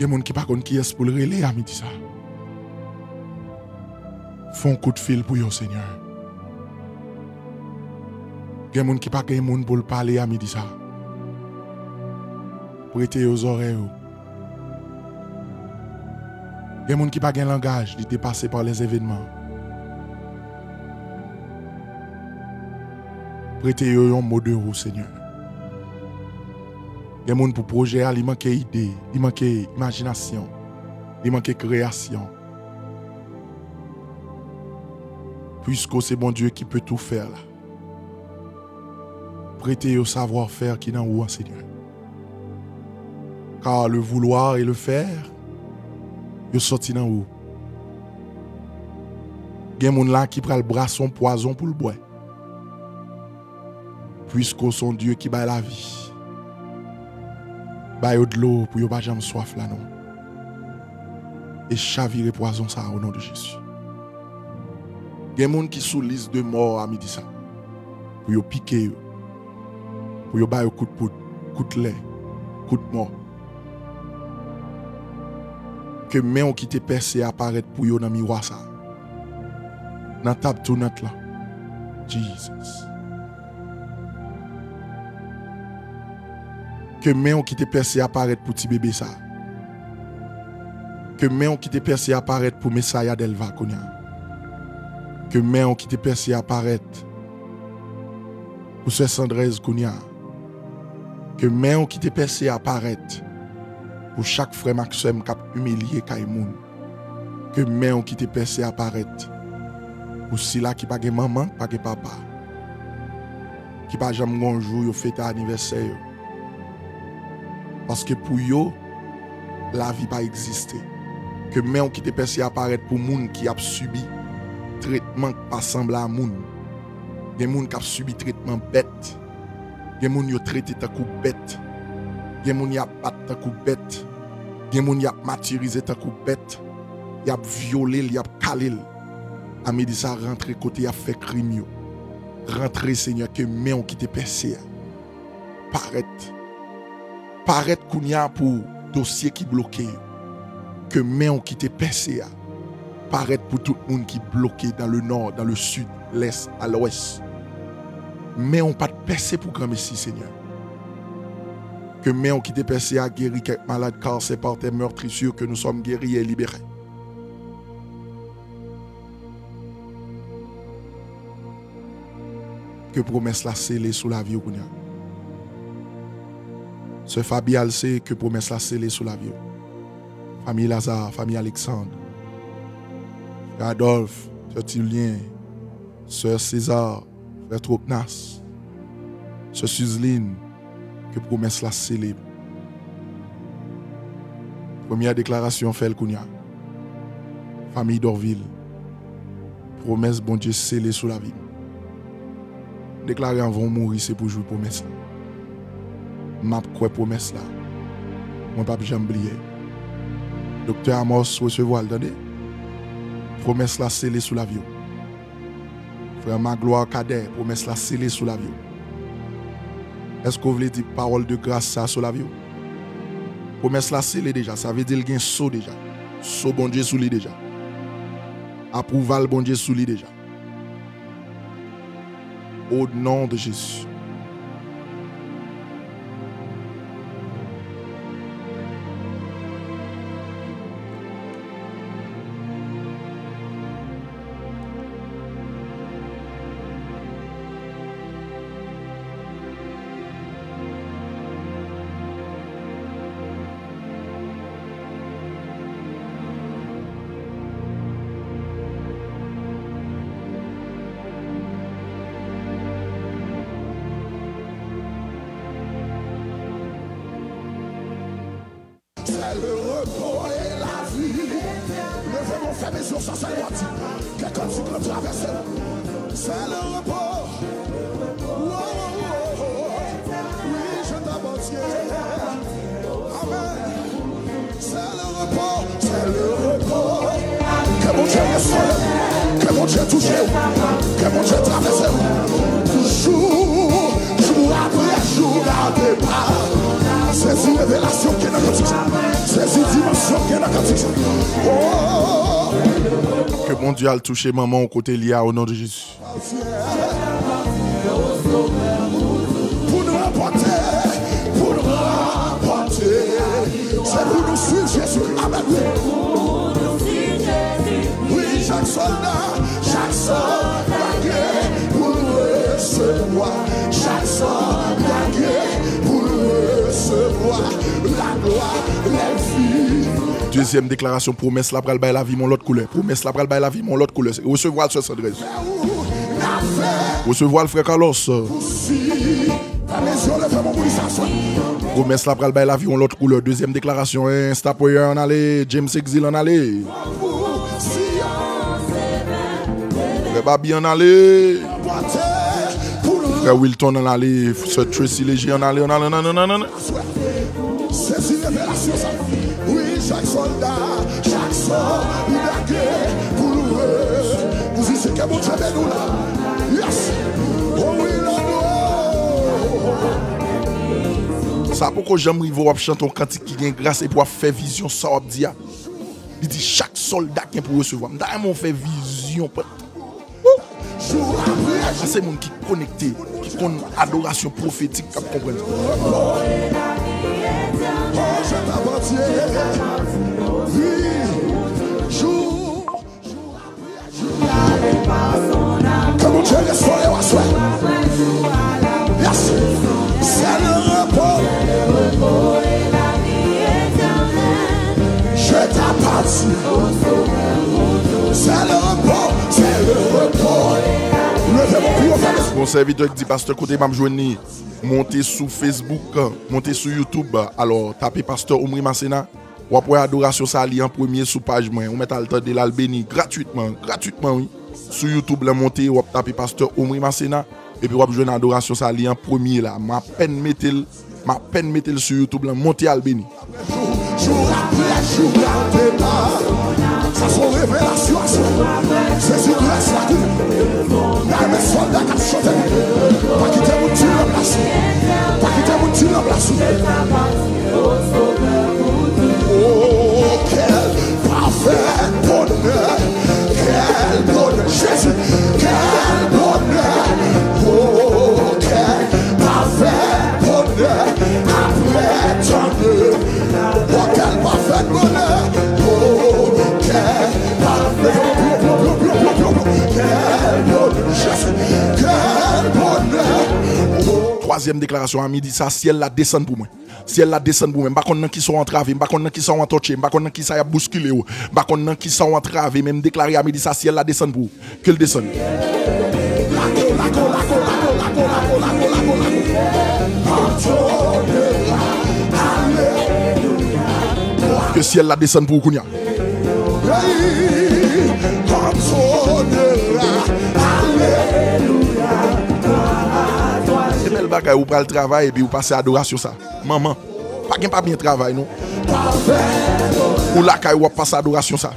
Gen moun ki pa konn kiyès pou l rele a midi sa. Fè yon kout fil pou yo, Senyè. Gen moun ki pa gen moun pou l pale a midi sa. Prete yo zòrèy ou. Gen moun ki pa gen langaj, li depase pa lèzevènman. Prete yo yon mo de ou, Senyè. Gen moun pou pwojè a, li manke ide, li manke imajinasyon, li manke kreyasyon. Puiske w se Bondye ki pe tou fè la. Prete yo savwa fè ki nan ou an, Senyè. Car le vouloir et le faire, yo soti nan ou. Gen moun la ki pral brase yon pwazon pou l bwè. Puiske w se yon Dye ki bay lavi, ba yo dlo pou yo pa janm swaf la non. E chavire pwazon sa a, o non de Jezi. Gen moun ki sou lis de mò a midi sa. Pou yo pike yo. Pou yo ba yo kout poud, kout lè, kout mò. Ke men w ki te pèse a parèt pou yo nan miwa sa. Nan tab tounant lan. Jesus. Ke men w ki te pèse a parèt pou ti bebe sa. Ke men w ki te pèse a parèt pou Mesaya Dèlva kounye a. Ke men w ki te pèse a parèt pou sè Sandrèz kounye a. Ke men w ki te pèse a parèt pou chak frè m ak sè m k ap imilye kay moun. Ke men w ki te pèse a parèt pou sila ki pa gen manman, ki pa gen papa, ki pa janm gen yon jou yo fete anivèsè yo. Paske pou yo, lavi pa egziste. Ke men w ki te pèse a parèt pou moun ki ap sibi tretman k pa sanble a moun. Gen moun k ap sibi tretman bèt. Gen moun yo trete tankou bèt. Gen moun y ap bat tankou bèt. Gen moun y ap matirize tankou bèt. Y ap vyole l, y ap kale l. A midi sa, rantre kote y ap fè krim yo. Rantre, Senyè, ke men w ki te pèse a parèt. Parèt kounye a pou dosye ki bloke yo. Ke men w ki te pèse a parèt pou tout moun ki bloke dans le nord, dans le sud, l'est, à l'ouest. Men w pa t pèse pou granmesi, Senyè. Ke men w ki te pèse a geri kèk malad, car c'est par tes meurtrissures que nous sommes guéris et libérés. Ke pwomès la sele sou lavi w kounye a. Sè Faby Alcé, ke pwomès la sele sou lavi w. Fanmi Lazare, fanmi Alexandre, frè Adolphe, sè Tulien, sè César, frè Tropnas, sè Suzline, ke pwomès la sele. Premyè deklarasyon, fè l kounye a. Fanmi Dorvil, pwomès Bondye sele sou lavi m. Deklare anvan w mouri, se pou w jwi pwomès la. M ap kwè pwomès la. Mwen p ap janm bliye. Doktè Amos, resevwa l, tande. Pwomès la sele sou lavi w. Frè Magloire Cadet, pwomès la sele sou lavi w. Èske w vle di pawòl de gras sa sou lavi w? Pwomès la sele deja, sa vle di l gen so deja. So Bondye sou li deja. Apwouval Bondye sou li deja. Au nom de Jésus. C'est le repos et la vie. Leve men w, fèmen zye w, sa sèl w ap di. Ke kantik lan travèse w. C'est le repos. Oh, oh, oh, oh. Oui, je t'appartiens. Amen. C'est le repos, c'est le repos. Ke Bondye restore w, ke Bondye touche w, ke Bondye travèse w. Jou, jou apre jou, gade pa. Sezi revelasyon ki gen nan kantik sa. Sezi dimansyon ki gen nan kantik sa. Oh. Ke Bondye al touche manman w kote li a, o non de Jezi. Pou n ranpòte, pou n ranpòte, se pou nou swiv Jezikri. Amèn, wi. Wi, chak sòlda, chak sòlda gen pou l resevwa, chak sòlda gen pou l resevwa laglwa, lèl fini. Dezyèm deklarasyon, pwomès la pral bay lavi m yon lòt koulè. Pwomès la pral bay lavi m yon lòt koulè. Resevwa l, sè Sandrez. Resevwa l, frè Carlos. Pwomès la pral bay lavi yon lòt koulè. Dezyèm deklarasyon, Insta Prayer, ann ale. James Exil, ann ale. Frè Babi, ann ale. Frè Wilton, ann ale. Sè Tracy Léger, ann ale, ann ale, ann ale, ann ale. Sezi revelasyon sa. Wi, chak sòlda, chak sòlda gen pou lwe. Mizisyen, ke Bondye beni w la. Yes. Oh wi, Lord, oh. Sa poko janm rive w ap chante yon kantik ki gen gras epi w ap fè vizyon sa w ap di a. Li di chak sòlda gen pou resevwa. M ta renmen w fè vizyon. Wou! Sa se moun ki konekte, ki konn adorasyon pwofetik k ap konprann sa. Ke Bondye restore w aswè. Yes. C'est le repos. Je t'appartiens. C'est le repos, c'est le repos. Leve men w pi wo, fè. Bon, sèvitè k di, pastè, kote m ap jwenn li? Monte sou Facebook, monte sou YouTube. Alò, tape pastè Omri Masséna. W ap wè adorasyon sa a li an premye sou paj mwen. Ou mèt al tande l, al beni gratwitman, gratwitman, wi. Sou YouTube lan, monte, w ap tape pastè Omri Masséna. Epi w ap jwenn adorasyon sa a li an premye la. M apèn mete l, m apèn mete l sou YouTube lan, monte al beni. Jou, jou apre jou, gade pa. Sa se yon revelasyon aswè. Sezi gras la tou. Gade men sòlda k ap chante. Pa kite moun di l nan plas ou. Pa kite moun di l nan plas ou. Oh, quel parfait bonheur, quel bonheur, Jésus, quel bonheur, oh, quel parfait bonheur, après tant de, oh, quel parfait bonheur, oh, quel parfait, quel bonheur, Jésus, quel bonheur. Dezyèm deklarasyon a midi sa, syèl la desann pou mwen. Syèl la desann pou mwen. M pa konn nan kisa w antrave, m pa konn nan kisa w antòche, m pa konn nan kisa y ap bouskile w, m pa konn nan kisa w antrave, men m deklare a midi sa, syèl la desann pou ou. Ke l desann. Ke syèl la desann pou ou kounye a. Se bèl bagay, ou pral travay epi ou pase adorasyon sa. Manman, pa gen pa byen travay non. Ou lakay ou ap pase adorasyon sa.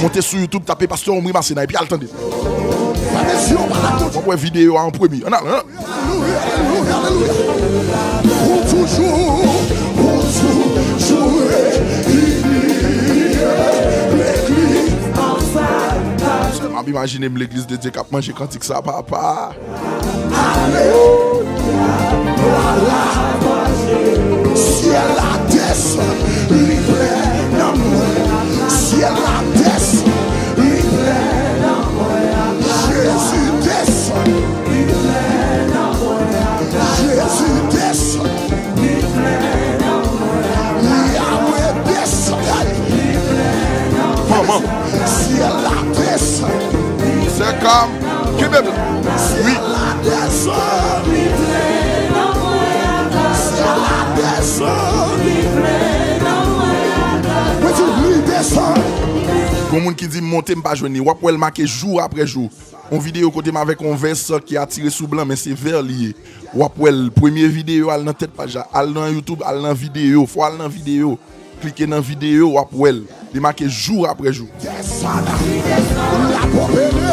Monte sou YouTube, tape Pastè Omri Masséna epi al tande. W ap wè videyo a an premye. Ann al, ann al. Alelouya, alelouya, alelouya. Ou toujou, ou toujou reyini legliz. M ap imajine m legliz de Dye k ap manje kantik sa, papa. Alelouya, glwa la. Syèl la desann, li plen nan mwen. Syèl la desann, li plen nan mwen. Jezi desann. Jezi desann. Yawe desann. Manman. Syèl la desann. Se kòm. Kenbe m la. Wi. Syèl la desann. Syèl la desann. Mwen di li desann. Gon moun ki di m monte, m pa jwenn li. W ap wè l make jou apre jou. Yon videyo kote m avèk yon vès ki atire sou blan, men se vè li ye. W ap wè l, premye videyo, al nan tèt paj la, al nan YouTube, al nan videyo, fò al nan videyo. Klike nan videyo, w ap wè l. Li make jou apre jou. Desann, l ap opere,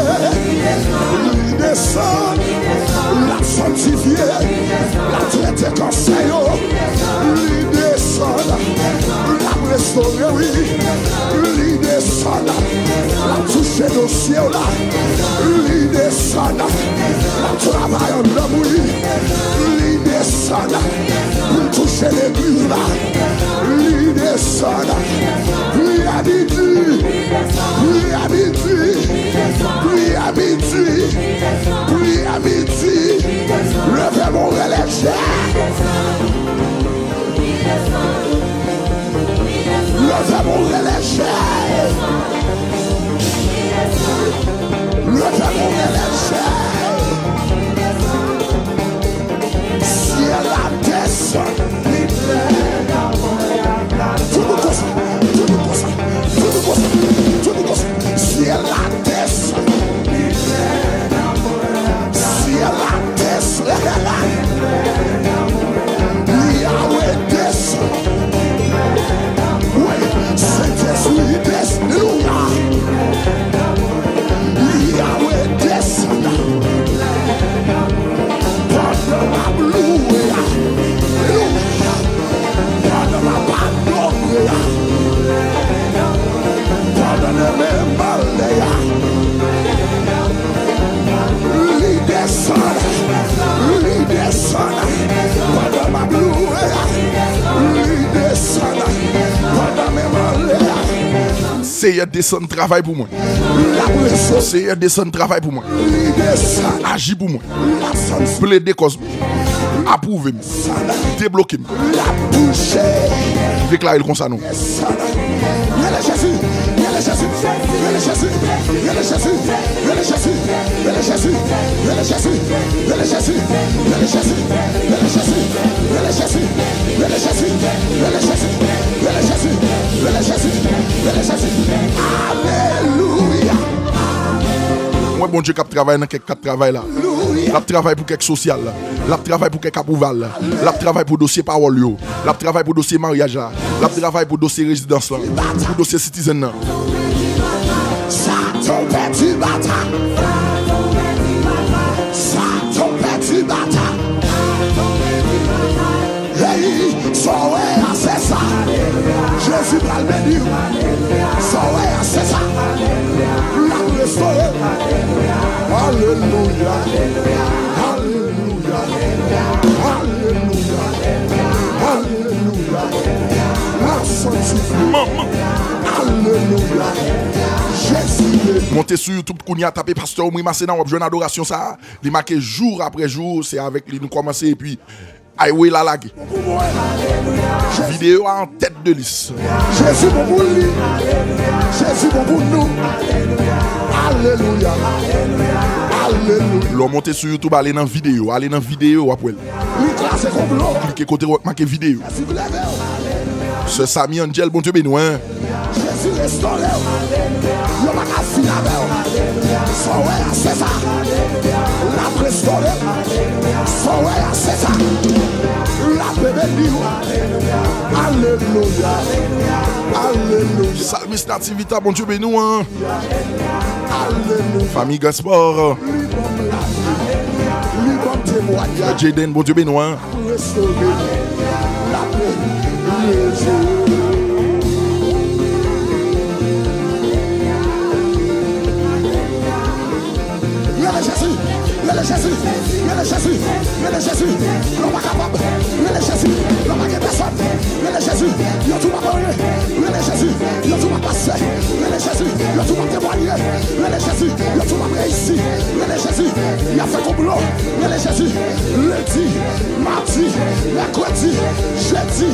li desann, l ap sanktifye, l ap trete kansè yo, li desann, l ap restore, wi, li desann, l ap touche dosye w la, li desann, l ap travay anndan m, wi, li desann, pou l touche legliz la, li desann, priyè midi, priyè midi, priyè midi, priyè midi, leve m ou releve. Leve m ou releve. Leve m ou releve. Syèl la desann. Tout moun konsa, tout moun konsa, tout moun konsa, tout moun konsa. Syèl la desann. Syèl la desann. Yawe desann. Wi, Sentespri desann. Alelouya. Yawe desann. Pandan m ap louwe a. Alelouya. Pandan m ap adore a. Pandan m ap ale a. Li desann, li desann, pandan m ap louwe a, li desann, pandan m ale a. Seyè desann travay pou mwen. L ap reso. Seyè desann travay pou mwen. Li desann. Aji pou mwen. L ap santi. Plede kòz mwen. Apwouve m. Debloke m. L ap touche. Deklare l konsa non. Rele Jezi, rele Jezi, rele Jezi, rele Jezi, rele Jezi, rele Jezi, rele Jezi, rele Jezi, rele Jezi, rele Jezi, rele Jezi, rele Jezi, rele Jezi, rele Jezi, rele Jezi, rele Jezi, rele Jezi. Alelouya. Mwen Bondye k ap travay nan kèk kat travay la. L ap travay pou kèk sosyal la. L ap travay pou kèk apwouval la. L ap travay pou dosye pawòl yo. L ap travay pou dosye maryaj la. L ap travay pou dosye rezidans lan. Pou dosye sitizenn nan. Sa tonbe di bata. Sa tonbe di bata. Hey, sa w wè a, se sa. Jezi pral beni w. Sa w wè a, se sa. L ap restore. Alelouya. Alelouya. Alelouya. Alelouya. La santifye. Manman. Alelouya. Jezi beni. Monte sou YouTube kounye a, tape Pastè Omri Masséna, w ap jwenn adorasyon sa a. Li make jou apre jou, se avèk li nou kòmanse, epi highway la lage. Videyo a an tèt de lis. Jezi bon pou li. Jezi bon pou nou. Alelouya. Alelouya. Lè w monte sou YouTube, ale nan videyo, ale nan videyo, w ap wè l. Li kraze konplo. Klike kote w ap make videyo. Jezi leve w. Sè Sami Angel, Bondye beni w, en. Jezi restore w. Yo pa ka fin avè w. Sa w wè a, se sa. L ap restore w. Sa w wè a, se sa. L ap beni w. Alelouya. Alelouya. Salmis Nativita, Bondye beni w, en. Alelouya. Fanmi Gaspard. Li ban m lavi. Li ban m temwayaj. Jaden, Bondye beni w, en. Restore. L ap rejwi. Rele Jezi, rele Jezi, rele Jezi, rele Jezi. Lè w pa kapab, rele Jezi. Lè w pa gen pèsòn, rele Jezi. Yo di w pa p anyen, rele Jezi. Yo di w pa p pastè, rele Jezi. Yo di w pa p temwanye, rele Jezi. Yo di w pa p reyisi, rele Jezi. Y ap fè konplo, rele Jezi. Lendi, madi, mèkredi, jedi,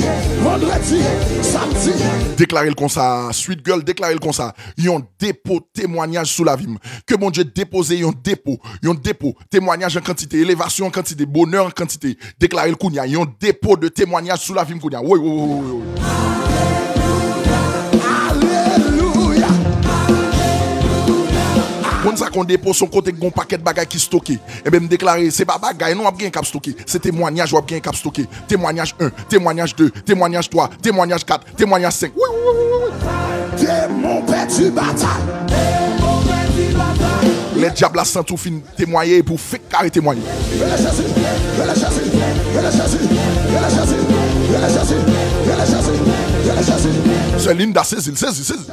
vandredi, samdi. Deklare l konsa, Sweet Girl, deklare l konsa. Yon depo temwayaj sou lavi m. Ke Bondye depoze yon depo, yon depo, temwayaj an kantite, elevasyon an kantite, bonè an kantite. Deklare l kounye a, yon depo de temwayaj sou lavi m kounye a. Woy, woy, woy, woy, woy. Alelouya. Konn sa k yon depo, se yon kote k gen yon pakèt bagay ki stoke. Ebyen, m deklare, se pa bagay non w ap genyen k ap stoke, se temwayaj w ap genyen k ap stoke. Temwayaj en, temwayaj de, temwayaj twa, temwayaj kat, temwayaj senk. Wi, wi, wi, wi, wi. Demon pèdi batay. Lè dyab la santi w fin temwaye epi w fenk kare temwaye. Rele Jezi, rele Jezi, rele Jezi, rele Jezi, rele Jezi, rele Jezi, rele Jezi. Sè Linda, sezi l, sezi, sezi.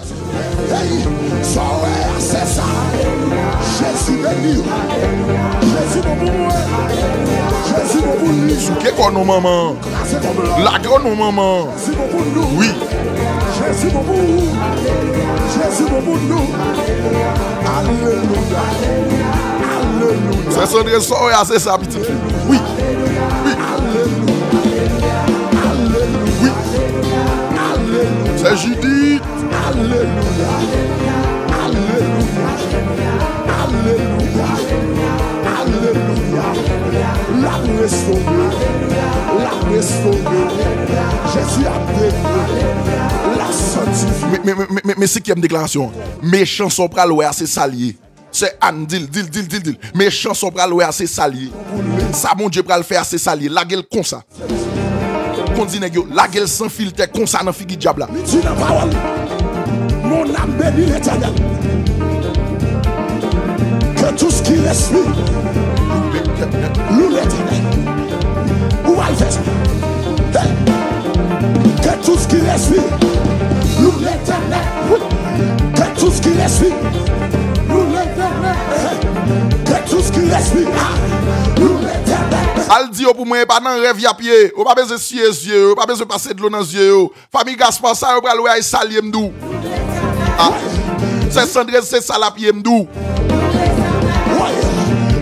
Hey, sa w wè a, se sa. Jezi beni w. Jezi bon pou mwen. Jezi bon pou li. Souke kò nou, manman. Kraze kò nou. Lage w non, manman. Jezi bon pou nou. Wi. Jezi bon pou ou. Jezi bon pou nou. Alelouya. Alelouya. Sè Sandrine, sa w wè a, se sa, pitit fi. Wi. Wi. Alelouya. Alelouya. Wi. Alelouya. Sè Judith. Alelouya. Alelouya. Alelouya. Alelouya. L ap restore. L ap restore. Jezi ap delivre. L ap santifye. Men, men, men, men, men, men sikyèm deklarasyon an. Mechan sa w pral wè a, se sa l ye. Sè Ann, di l, di l, di l, di l, di l. Mechan sa w pral wè a, se sa l ye. Sa Bondye pral fè a, se sa l ye. Lage l konsa. Konn di nèg yo, lage l san filtè konsa nan figi dyab la. Li di nan pawòl, mon âme bénit l'Éternel. Que tout ce qui respire loue l'Éternel. Ou pral fè sa. Hey! Que tout ce qui respire loue l'Éternel. Wi. Que tout ce qui respire loue l'Éternel. Que tout ce qui respire loue l'Éternel. Al di yo pou mwen, e pa nan rèv y ap ye. Ou pa bezwen siye zye yo, ou pa bezwen pase dlo nan zye yo. Fanmi Gaspard, sa yo pral wè a, e sa l ye, m di w. Ah. Sè Sandrine, se sa l ap ye, m di w.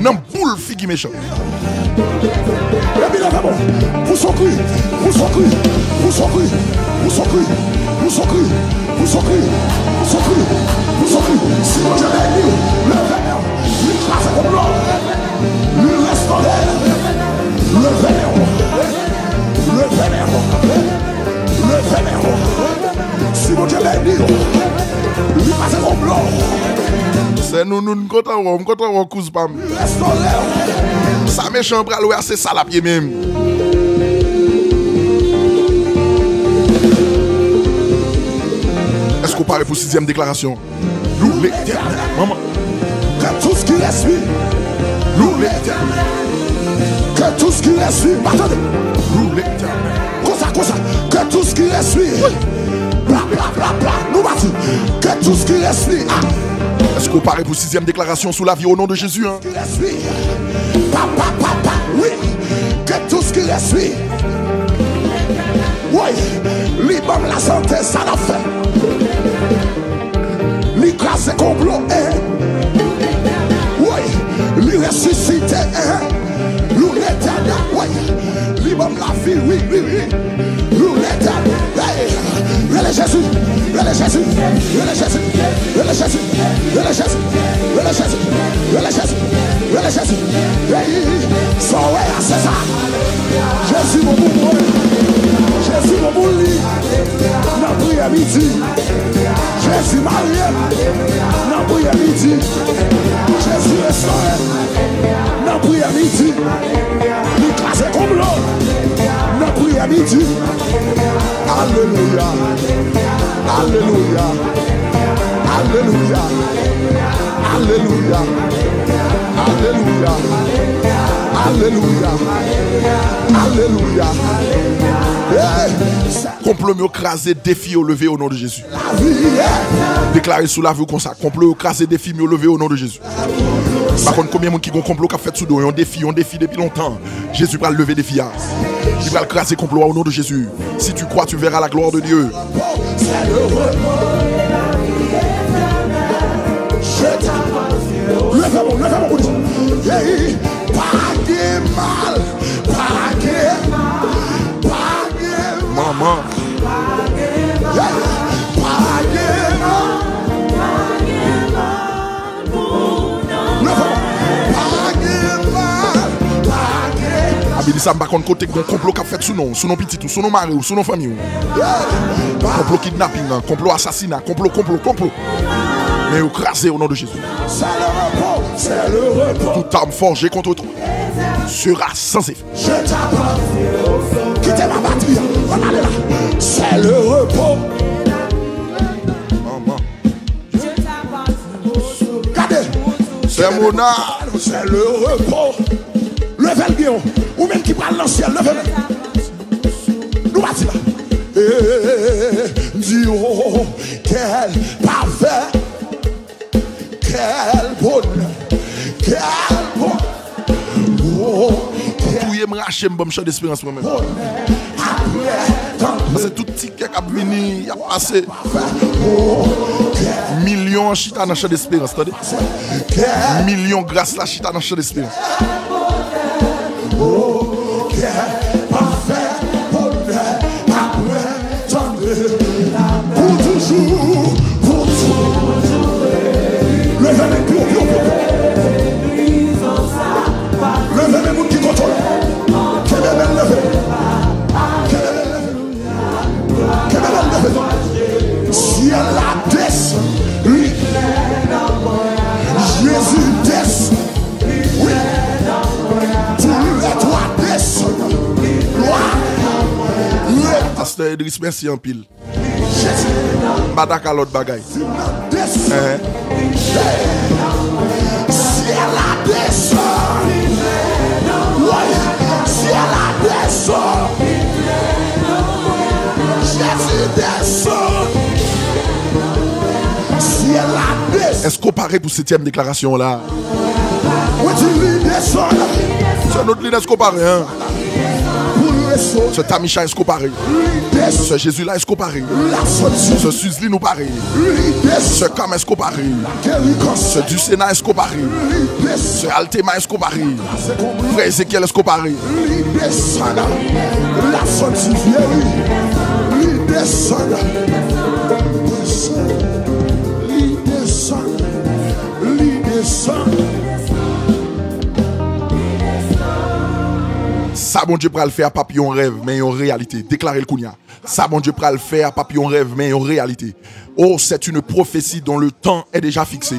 Nan boul figi mechan. Epi leve bon. Pou son kri, pou son kri, pou son kri, pou son kri, pou son kri, pou son kri, pou son kri, pou son kri. Si Bondye beni w, leve men w. Li kraze konplo. Li restore. Leve men w. Leve men w. Leve men w. Si Bondye beni w, li pase konplo. Sè Nounou, m kontan wè w, m kontan wè w, kouz pa m. Restore w. Sa mechan an pral wè a, se sa l ap ye menm. Èske w pare pou sizyèm deklarasyon? Loue l'Éternel, manman. Que tout ce qui respire loue l'Éternel. Que tout ce qui respire, pa tande. Loue l'Éternel. Konsa, konsa. Que tout ce qui respire. Bla, bla, bla, bla. Nou pati. Que tout ce qui respire. Ah. Èske w pare pou sizyèm deklarasyon sou lavi o non de Jezi, en? Ki respire. Papa, papa, wi. Que tout ce qui respire. Wi, li ban m lasante, sa l ap fè. Li kraze konplo, eh. Li resisite, eh, louwe Letènèl, wi. Li ban m lavi, wi, wi, wi. Louwe Letènèl, hey. Rele Jezi, rele Jezi, rele Jezi, rele Jezi, rele Jezi, rele Jezi, rele Jezi, rele Jezi. Hey, sa w wè a, se sa. Jezi bon pou mwen. Jezi bon pou li. Nan priyè midi. Jezi marye m nan priyè midi. Jezi restore m nan priyè midi. Li kraze konplo nan priyè midi. Alelouya. Alelouya. Alelouya. Alelouya. Alelouya. Alelouya. Alelouya. Hey! Konplo m yo kraze, defi yo leve o non de Jezi. Deklare sou lavi w konsa, konplo yo kraze, defi m yo leve o non de Jezi. M pa konn konbyen moun ki gon konplo k ap fèt sou do, yon defi, yon defi depi lontan. Jezi pral leve defi a. Li pral kraze konplo a o non de Jezi. Si tu crois, tu verras la gloire de Dieu. Leve men w, leve men w pou li. Hey, pa gen mal, pa gen, pa gen. Manman. Hey, pa gen mal. Abili sa, m pa konn kote k gon konplo k ap fèt sou non, sou non pitit ou, sou non mari w, sou non fanmi w. Konplo kidnaping, konplo asasina, konplo, konplo, konplo. Men yo kraze o non de Jezi. Toute arme forgée contre toi sera sans effet. Kite ma patri, ann ale la. C'est le repos. Manman. Gade. Sè Mona. C'est le repos. Leve l byen wo. Ou menm ki pral nan syèl, leve men. Nou pati la. Eh, di, oh, quel parfait, quel bonheur, quel bonheur. Oh, quel Touye m, rache m, ban m chan desperans mwen menm. Paske tout tikè k ap vini, y ap pase. Milyon an chita nan chan desperans, tande. Milyon gras la chita nan chan desperans. Pou toujou, pou toujou. Leve men pi wo, pi wo, pi wo. Leve men moun ki kote w la. Kenbe men leve. Kenbe men leve. Kenbe men leve. Syèl la desann. Wi. Jezi desann. Wi. Pou lè twa desann. Glwa. Pastè Edris, mèsi anpil. M pa ta ka lòt bagay. Syèl la desann. Wi, syèl la desann. Jezi desann. Syèl la desann. Èske w pare pou setyèm deklarasyon an la? Mwen di li desann. Sè Nodlin, èske w pare, en? Sè Tamisha, èske w pare? Sè Jezila, èske w pare? Sè Sizlin, ou pare? Sè Kam, èske w pare? Sè Dusena, èske w pare? Sè Altema, èske w pare? Frè Ezekyèl, èske w pare? Li desann, la santi vyeyi. Li desann. Li desann. Li desann. Sa Bondye pral fè a p ap yon rèv, men yon reyalite. Deklare l kounye a. Sa Bondye pral fè a p ap yon rèv, men yon reyalite. Oh, c'est une prophétie dont le temps est déjà fixé.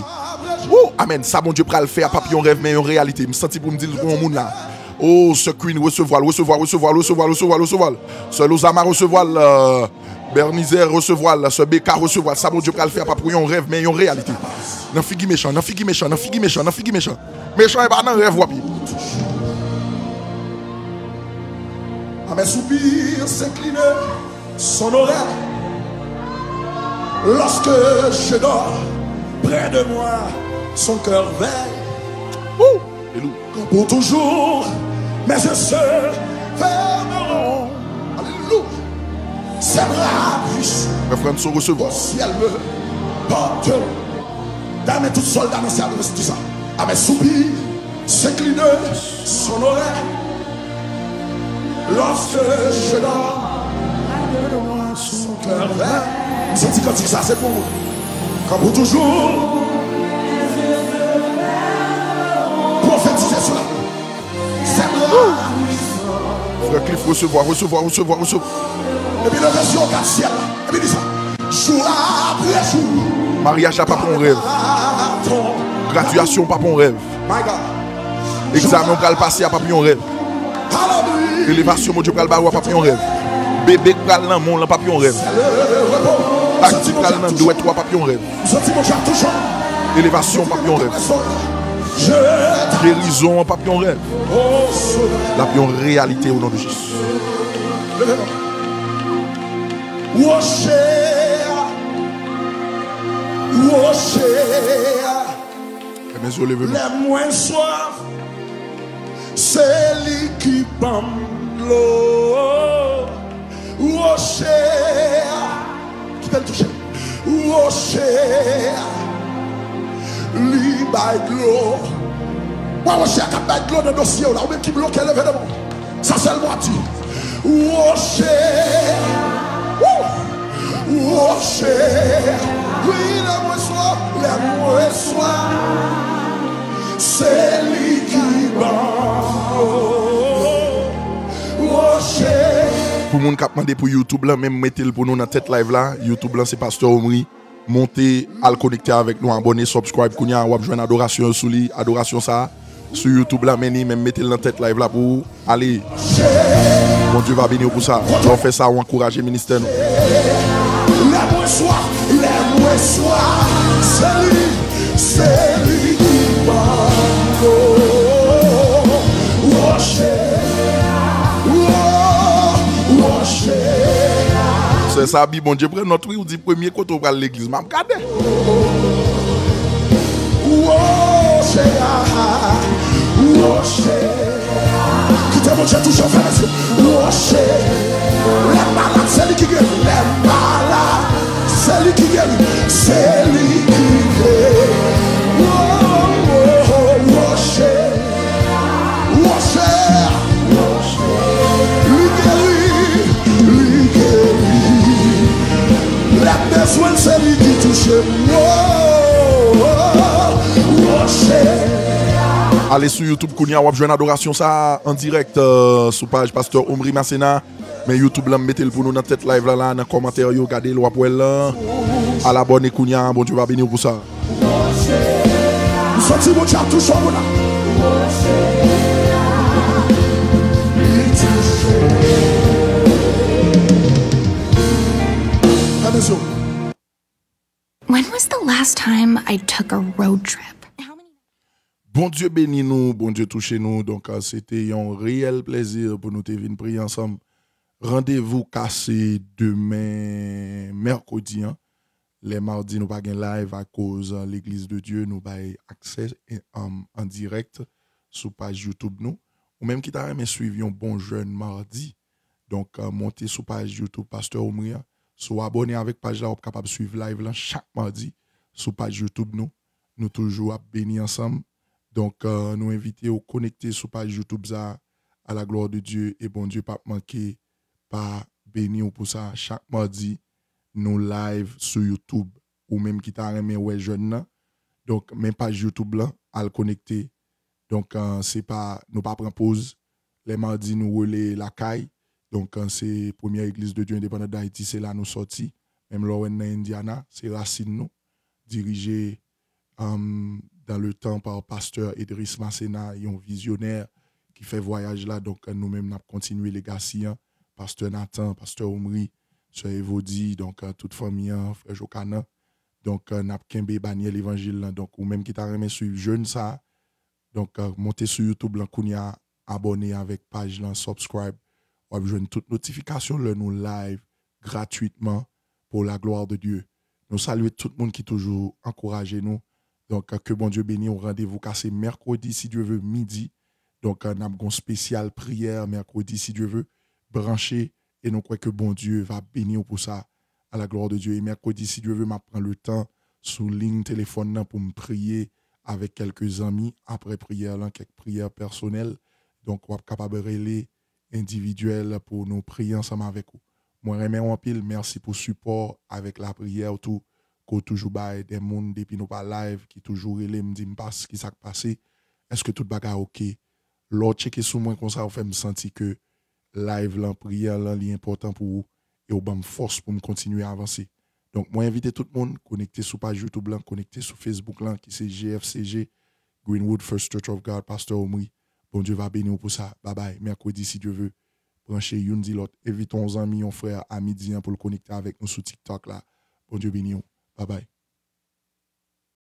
Woo, amèn. Sa Bondye pral fè a p ap yon rèv, men yon reyalite. M santi pou m di l pou yon moun la. Oh, sè Queen, resevwa l, resevwa l, resevwa l, resevwa l, resevwa l, resevwa l. Sè Lozama, resevwa l, euh, Bernizè, resevwa l, sè Beka, resevwa l. Sa Bondye pral fè a p ap yon rèv, men yon reyalite. Nan figi mechan, nan figi mechan, nan figi mechan, nan figi mechan. Mechan e pa nan rèv w ap ye. À mes soupirs s'incline son oreille. Lorsque je dors près de moi, son cœur veille. Woo! Alelouya. Pour toujours, mes yeux se fermeront. Alelouya. Ses bras puissants au ciel me porteront. Dame tout soldat nan syèl, di sa. À mes soupirs S'incliner son oreille lorsque je dors. Son cœur. M santi kantik sa se pou ou. Kanpe toujou. Pwofetize sou la. Frè Cliff, resevwa, resevwa, resevwa, resevwa. Epi leve zye w gad syèl la. Epi di sa. Jou apre jou. Maryaj la pa pou yon rèv. Gradyasyon pa pou yon rèv. My God. Egzamen w pral pase a pa pou yon rèv. Hallelujah. Elevasyon Bondye pral ba ou a pa pou yon rèv. Bebe k pral nan men w lan pa pou yon rèv. Bag ki pral nan dwèt ou a pa pou yon rèv. Elevasyon pa pou yon rèv. Gerizon an pa pou yon rèv. L ap yon reyalite o non de Jezi. Woche a, woche a. Fèmen zye w, leve men. Lè mwen swaf, se li ki ban m dlo. Woche a, kite l touche m. Woche a, li bay dlo. Wè woche a k ap bay dlo nan dosye w la, ou menm ki bloke, leve nan men w. Sa sèl mwen ap di. Woche. Woo! Woche. Wi, lè mwen swaf, lè mwen swaf. Se li ki ban. Woche. Pou moun k ap mande pou YouTube lan, men m mete l pou nou nan tèt live la. YouTube lan se Pastè Omri. Monte, al konekte avèk nou, abòne, subscribe. Kounye a, w ap jwenn adorasyon yo sou li. Adorasyon sa a, sou YouTube la, men li menm mete l nan tèt live la pou ou. Ale. Bondye va beni w pou sa. Lè w fè sa, w ankouraje ministè nou. Lè mwen swaf, lè mwen swaf, se li, se li ki ban m dlo. Woche, wo, woche. Sè Sabi, Bondye pran nòt wi, ou di premye kote w pral legliz, m ap gade. Woche a, woche. Kite Bondye touche w, fè mesye. Woche. Lè m malad, se li ki geri. Lè m malad, se li ki geri. Se li ki geri. Wo, wo, woche. Woche. Li geri, li geri. Lè m bezwen l, se li ki touche m. Wo, woche. Ale sou YouTube kounye a, w ap jwenn adorasyon sa a an dirèk, euh, sou paj Pastè Omri Masséna. Men YouTube lan, m mete l pou nou nan tèt live la, la, nan kòmantè yo, gade l, w ap wè l lan. Al abòne kounye a, Bondye va beni w pou sa. M santi Bondye ap touche yon moun la. Fèmen zye w. When was the last time I took a road trip? Bondye beni nou, Bondye touche nou. Donk, euh, se te yon reyèl plèzi pou nou te vin priye ansanm. Randevou kase demen mèkredi an. Lè madi nou pa gen live akoz, euh, Legliz de Dye, nou bay aksè, e, um, an dirèk sou paj YouTube nou. Ou menm ki ta renmen swiv yon bon jèn madi, donk, euh, monte sou paj YouTube Pastè Omri an. Si w abòne avèk paj la, w ap kapab swiv live lan chak madi sou paj YouTube nou. Nou toujou ap beni ansanm. Donk, euh, nou envite w konekte sou paj YouTube sa a, à la gloire de Dieu, e Bondye p ap manke pa beni w pou sa. Chak madi, nou live sou YouTube. Ou menm ki ta renmen wè jèn nan, donk, men paj YouTube lan, al konekte. Donk, euh, se pa, nou pa pran poz. Lè madi, nou rele lakay. Donk, euh, se Premyè Egliz de Dye Endepandant Dayiti, se la nou sòti. Menm lè w wè n nan Indiana, se rasin nou. Dirije, euh, dans le temps par Pasteur Edris Masséna, yon vizyonè ki fè vwayaj la. Donk, nou menm, n ap kontinye legasi an. Pastè Nathan, Pastè Omri, Sè Evodi, donk, euh, tout fanmi an, frè Jokanan. Donk, euh, n ap kenbe banyè levanjil lan. Donk, ou menm ki ta renmen swiv jèn sa a, donk, euh, monte sou YouTube lan kounye a, abòne avèk paj lan, subscribe. W ap jwenn tout notifikasyon lè nou live gratwitman pour la gloire de Dieu. Nou salye tout moun ki toujou ankouraje nou. Donk, ke Bondye beni w. Randevou kase mèkredi, si Dye ve, midi. Donk, n ap gon espesyal priyè mèkredi, si Dye ve. Branche, e nou kwè ke Bondye va beni w pou sa. À la gloire de Dieu. E mèkredi, si Dye ve, m ap pran le tan sou liy telefòn nan pou m priye avèk kèlke zanmi apre priyè lan, kèk priyè pèsonèl. Donk, w ap kapab rele endividyèl pou nou priye ansanm avèk ou. Mwen renmen w anpil. Mèsi pou sipò avèk lapriyè w tou, ke w toujou bay de moun depi nou pa live, ki toujou rele m, di m, "Pas, ki sa k pase? Èske tout bagay oke?" Lè w tcheke sou mwen konsa, w fè m santi ke live lan, priyè lan, li enpòtan pou ou e w ban m fòs pou m kontinye avanse. Donk, mwen envite tout moun konekte sou paj YouTube lan, konekte sou Facebook lan, ki se G F C G, Greenwood First Church of God, Pastè Omri. Bondye va beni w pou sa. Babay, mèkredi, si Dye ve, branche youn di lòt. Envite yon zanmi, yon frè a midi an pou l konekte avèk nou sou TikTok la. Bondye beni w. Babay.